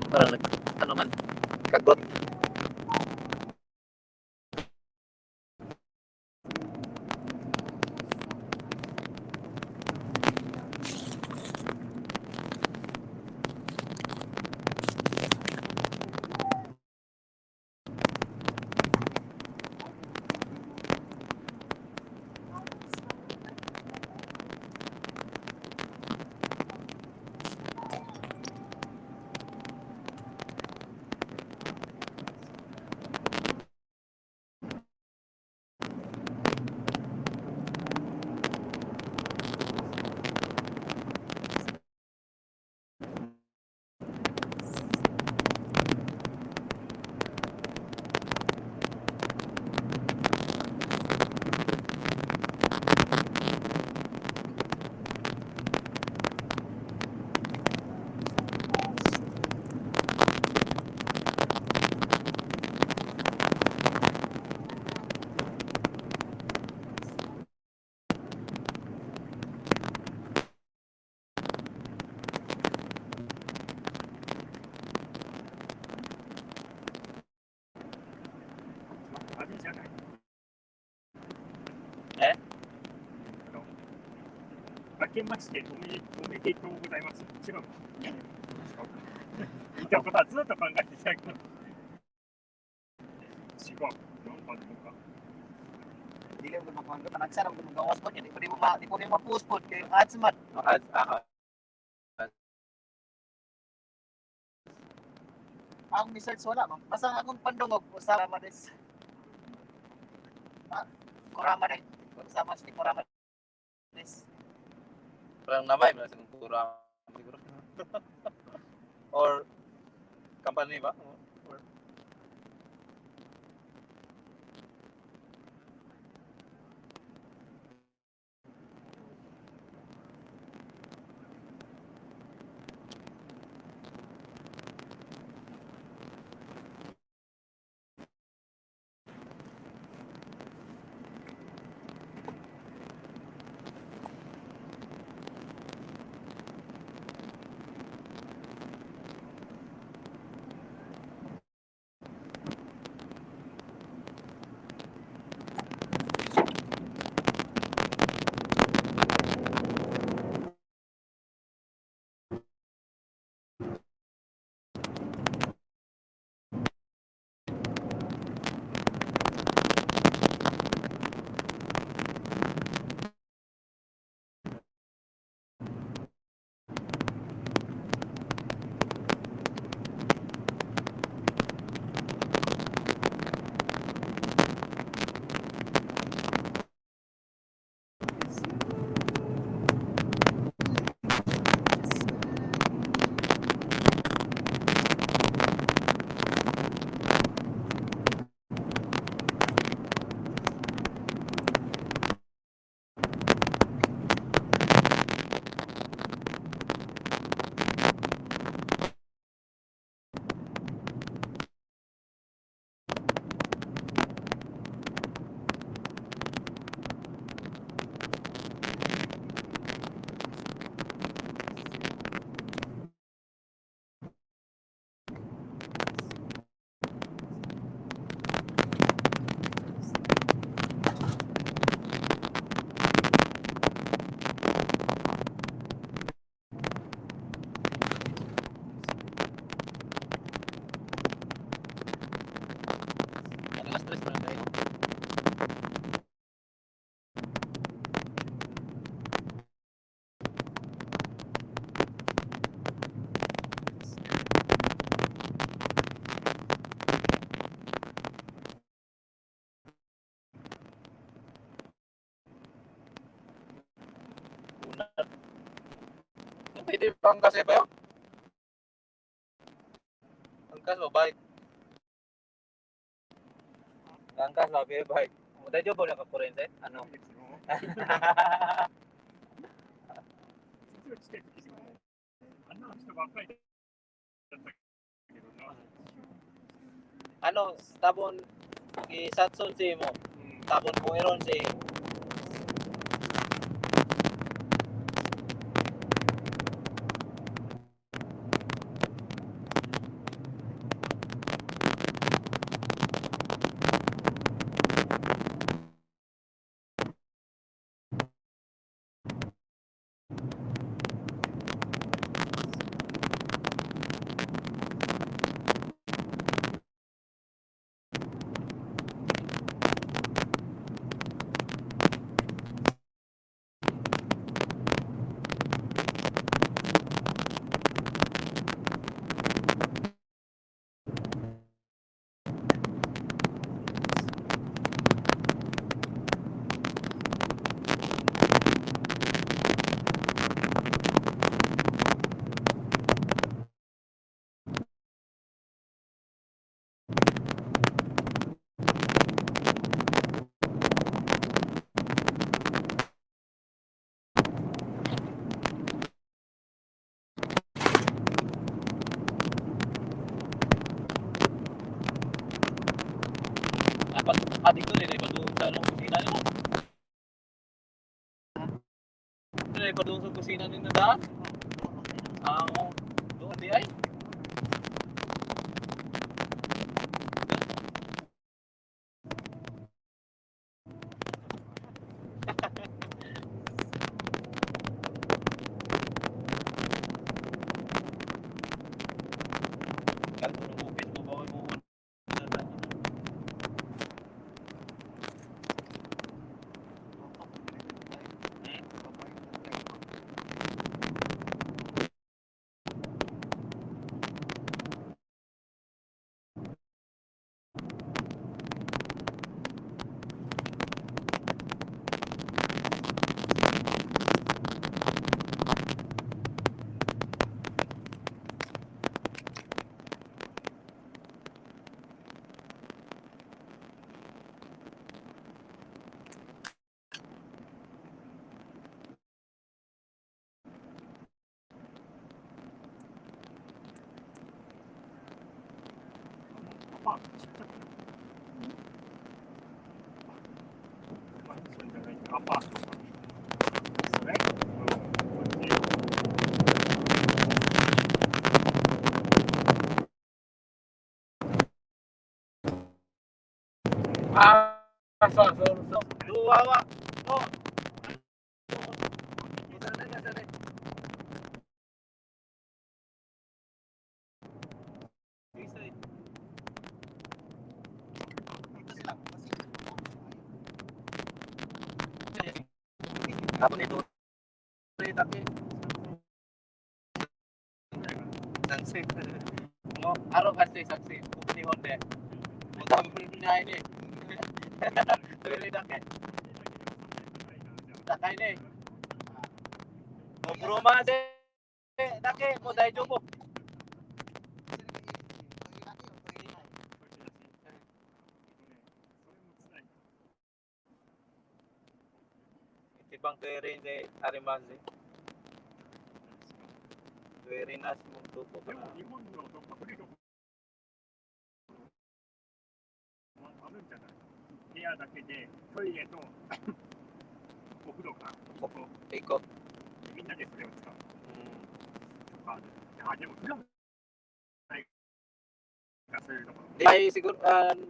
Parang nag ano man kagot. 知らない。え、明けましておめでとうございます。違うの？違うか。言ったことはずっと考えてたけど。違う。なんかのか。 Dili mo magkuhan ka tanag sa mo magawas po di po nimo ma-post po kay ads man. Oh, ads, ah, ah. Ang research wala man. Basta ang akong pandungog usama man is ah, Kurama rin. Usama si Kurama is Parang namay, wala silang Kurama siguro. Or company ba? Or alas 3 pa lang tayo. Una. Pwede pa ang kasi ba yun? Angkas mo, bike. Angkas ba, bike. 大丈夫なかこれね。あの。来て時もあんな人ばっかりだったけどな。 Ano, tabon, i-satson si mo. Tabon pueron si Dapat adik ko rin, iba doon sa anong kusina nila. Iba doon sa kusina nila daan. Ah, oo. Doon di ay. パートちっちゃくない？マンションじゃないけど、アパートとか。それうん、こっち。ああ、そうそうそう。ドアは、もう、Ako nito tapi saksi. Mo aro kasi saksi. Ni Honda. Mo tampil na ini. Tuloy na kay. Takay ni. Mo broma de. Dake mo daijobu. Ibang tuwirin si Arimanzi. Tuwirin as mong tupo でも日本のどっか古いところあるんじゃない？部屋だけでトイレとお風呂がここ。 Ikot. みんなでそれを使うとかある。あ、でも風呂ないか、そういうところ。 May siguro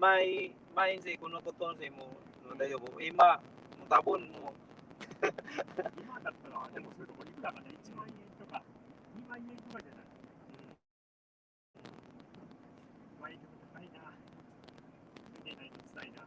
may may si kuno ko to si mo no dayo ima mo tabon mo. 今だったら、でもそういうとこいくらかね、1万円とか2万円とかじゃない？毎日高いな。見てないと辛いな。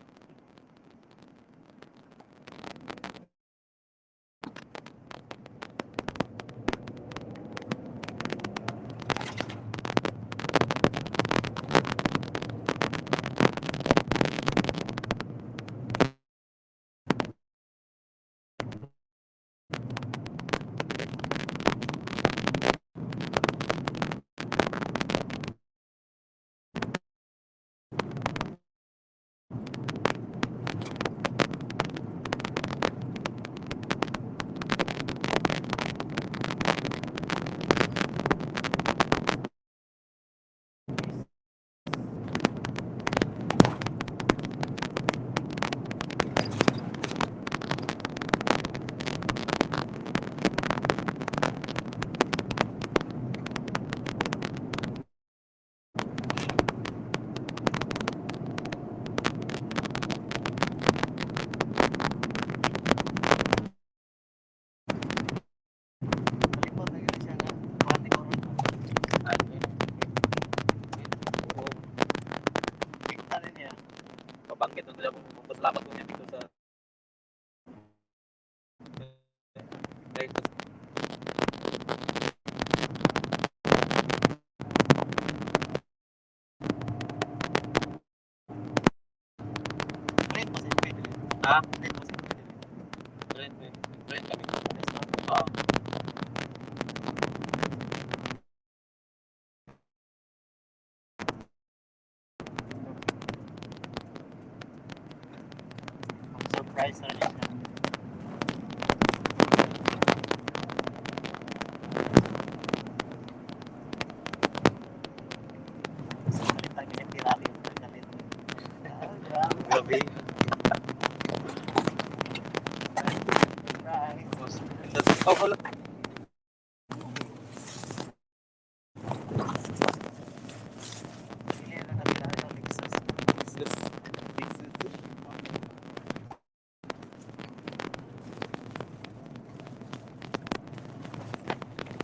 Palipot na yun siya nga. Pati ko ron. Kita rin niya. Pabanggit nung nila kung pasalamat ko niya dito sa dito. Rent mo siya. Pwede. Ha? Rent mo siya. Pwede. Rent, rent kami. Oo. Surprise na rin siya. So, palitan ka ng Ferrari yung nagalit. Ah, grabe. Grabe. Surprise. Oh, wala. Hindi na nakilala ng Lexus. Lexus. Lexus.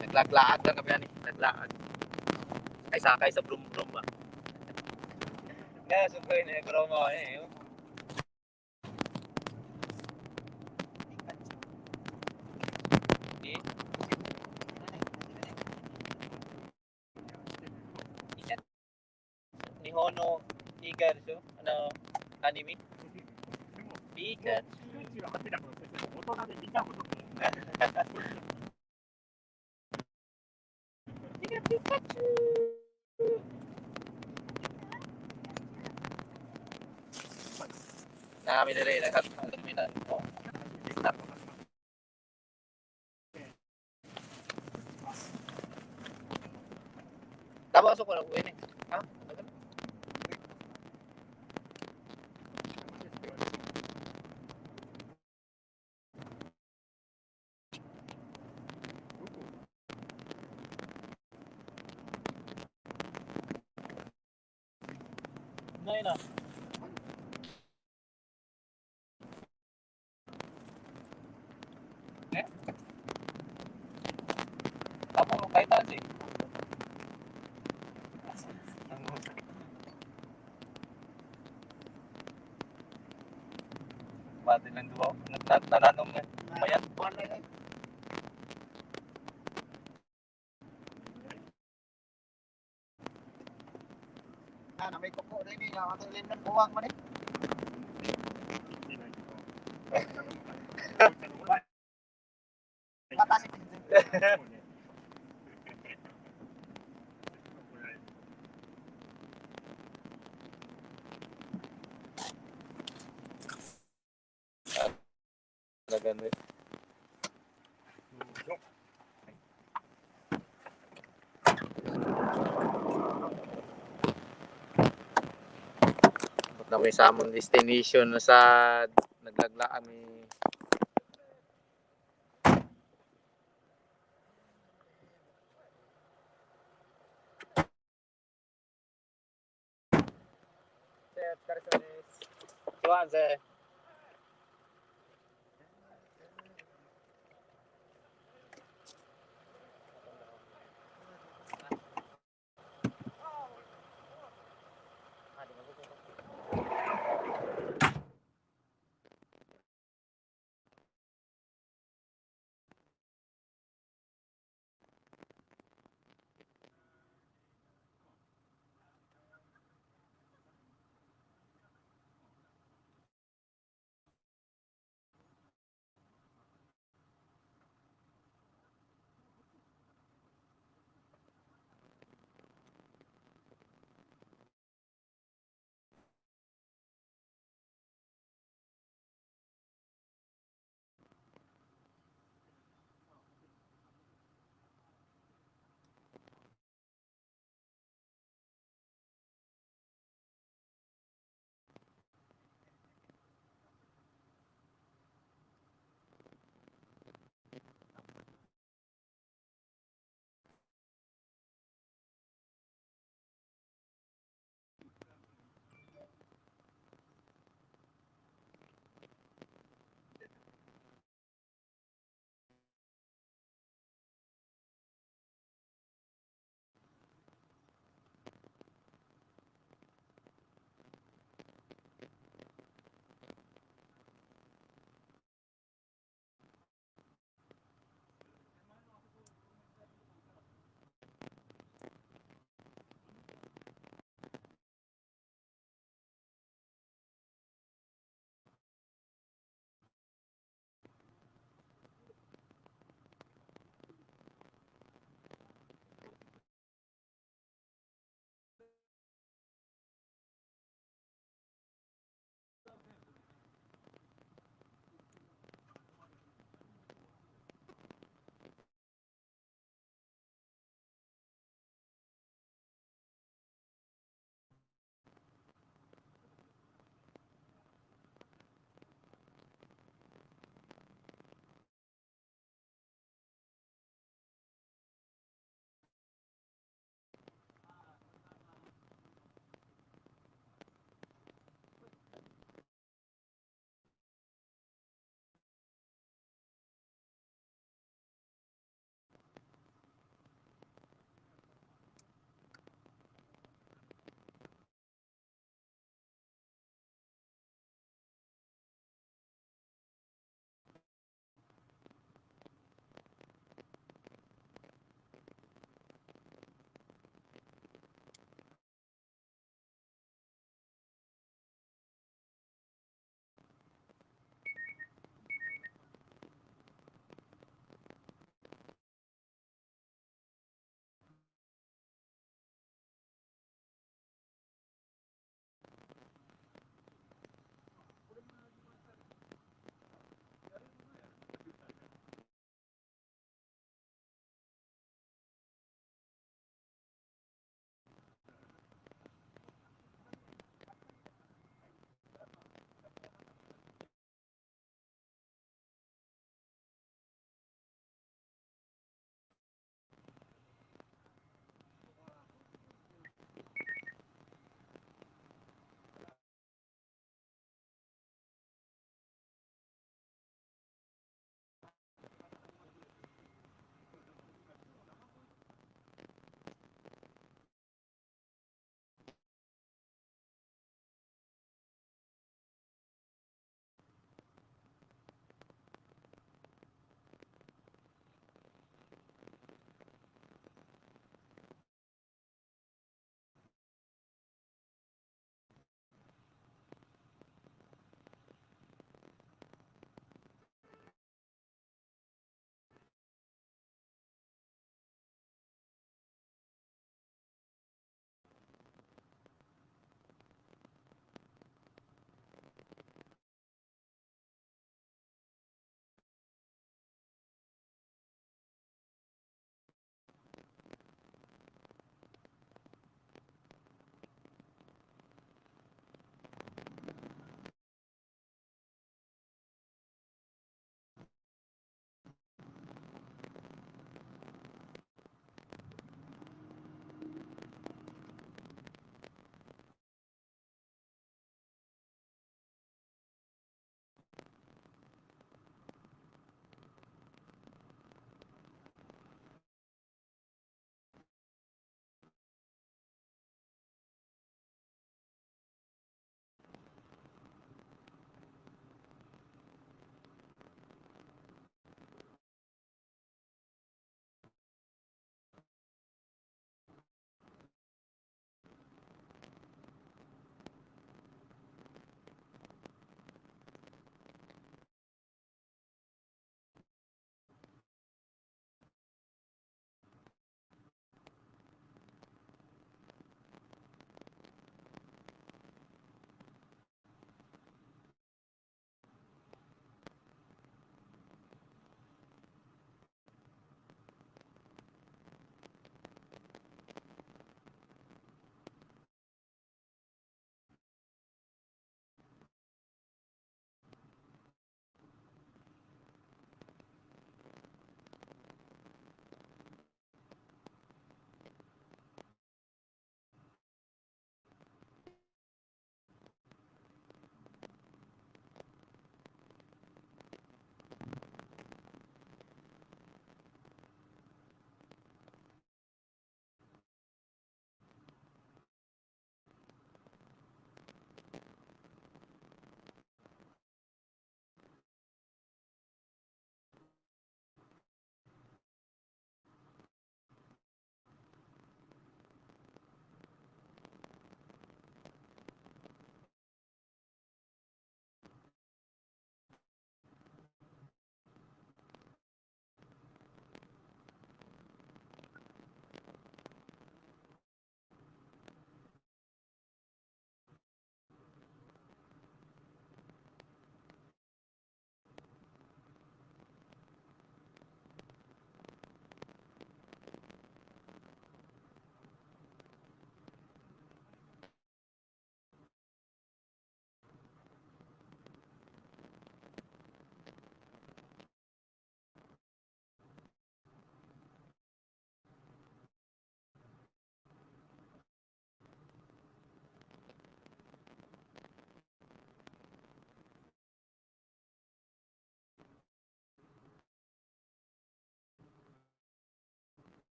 Naglaklaad lang kami ani, naglaad. Ay sakay sa brum-brum ba. Nga sugay na promo eh. Pikachu. Di Nihono Iga でしょあのアニメ。でも、ピカチピカチュウは勝てたこと先生、大人で見たことない。ュピカチュウ。 Namin na rin, nakakalimutan ko. Stop. Tapos ako na uwi. Ha? Na yun ah. Eh? Apo, kahit taas eh. Bati lang duwa. Nananong na. Mayat. Buwan na yun. Ah, na may kuko din eh. Ang atong limnan buwang man eh. Mataas. Talaga na. Na may sa among destination na sa naglagla kami. Sir, Tuan, sir.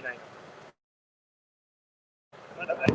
ないの。まだない。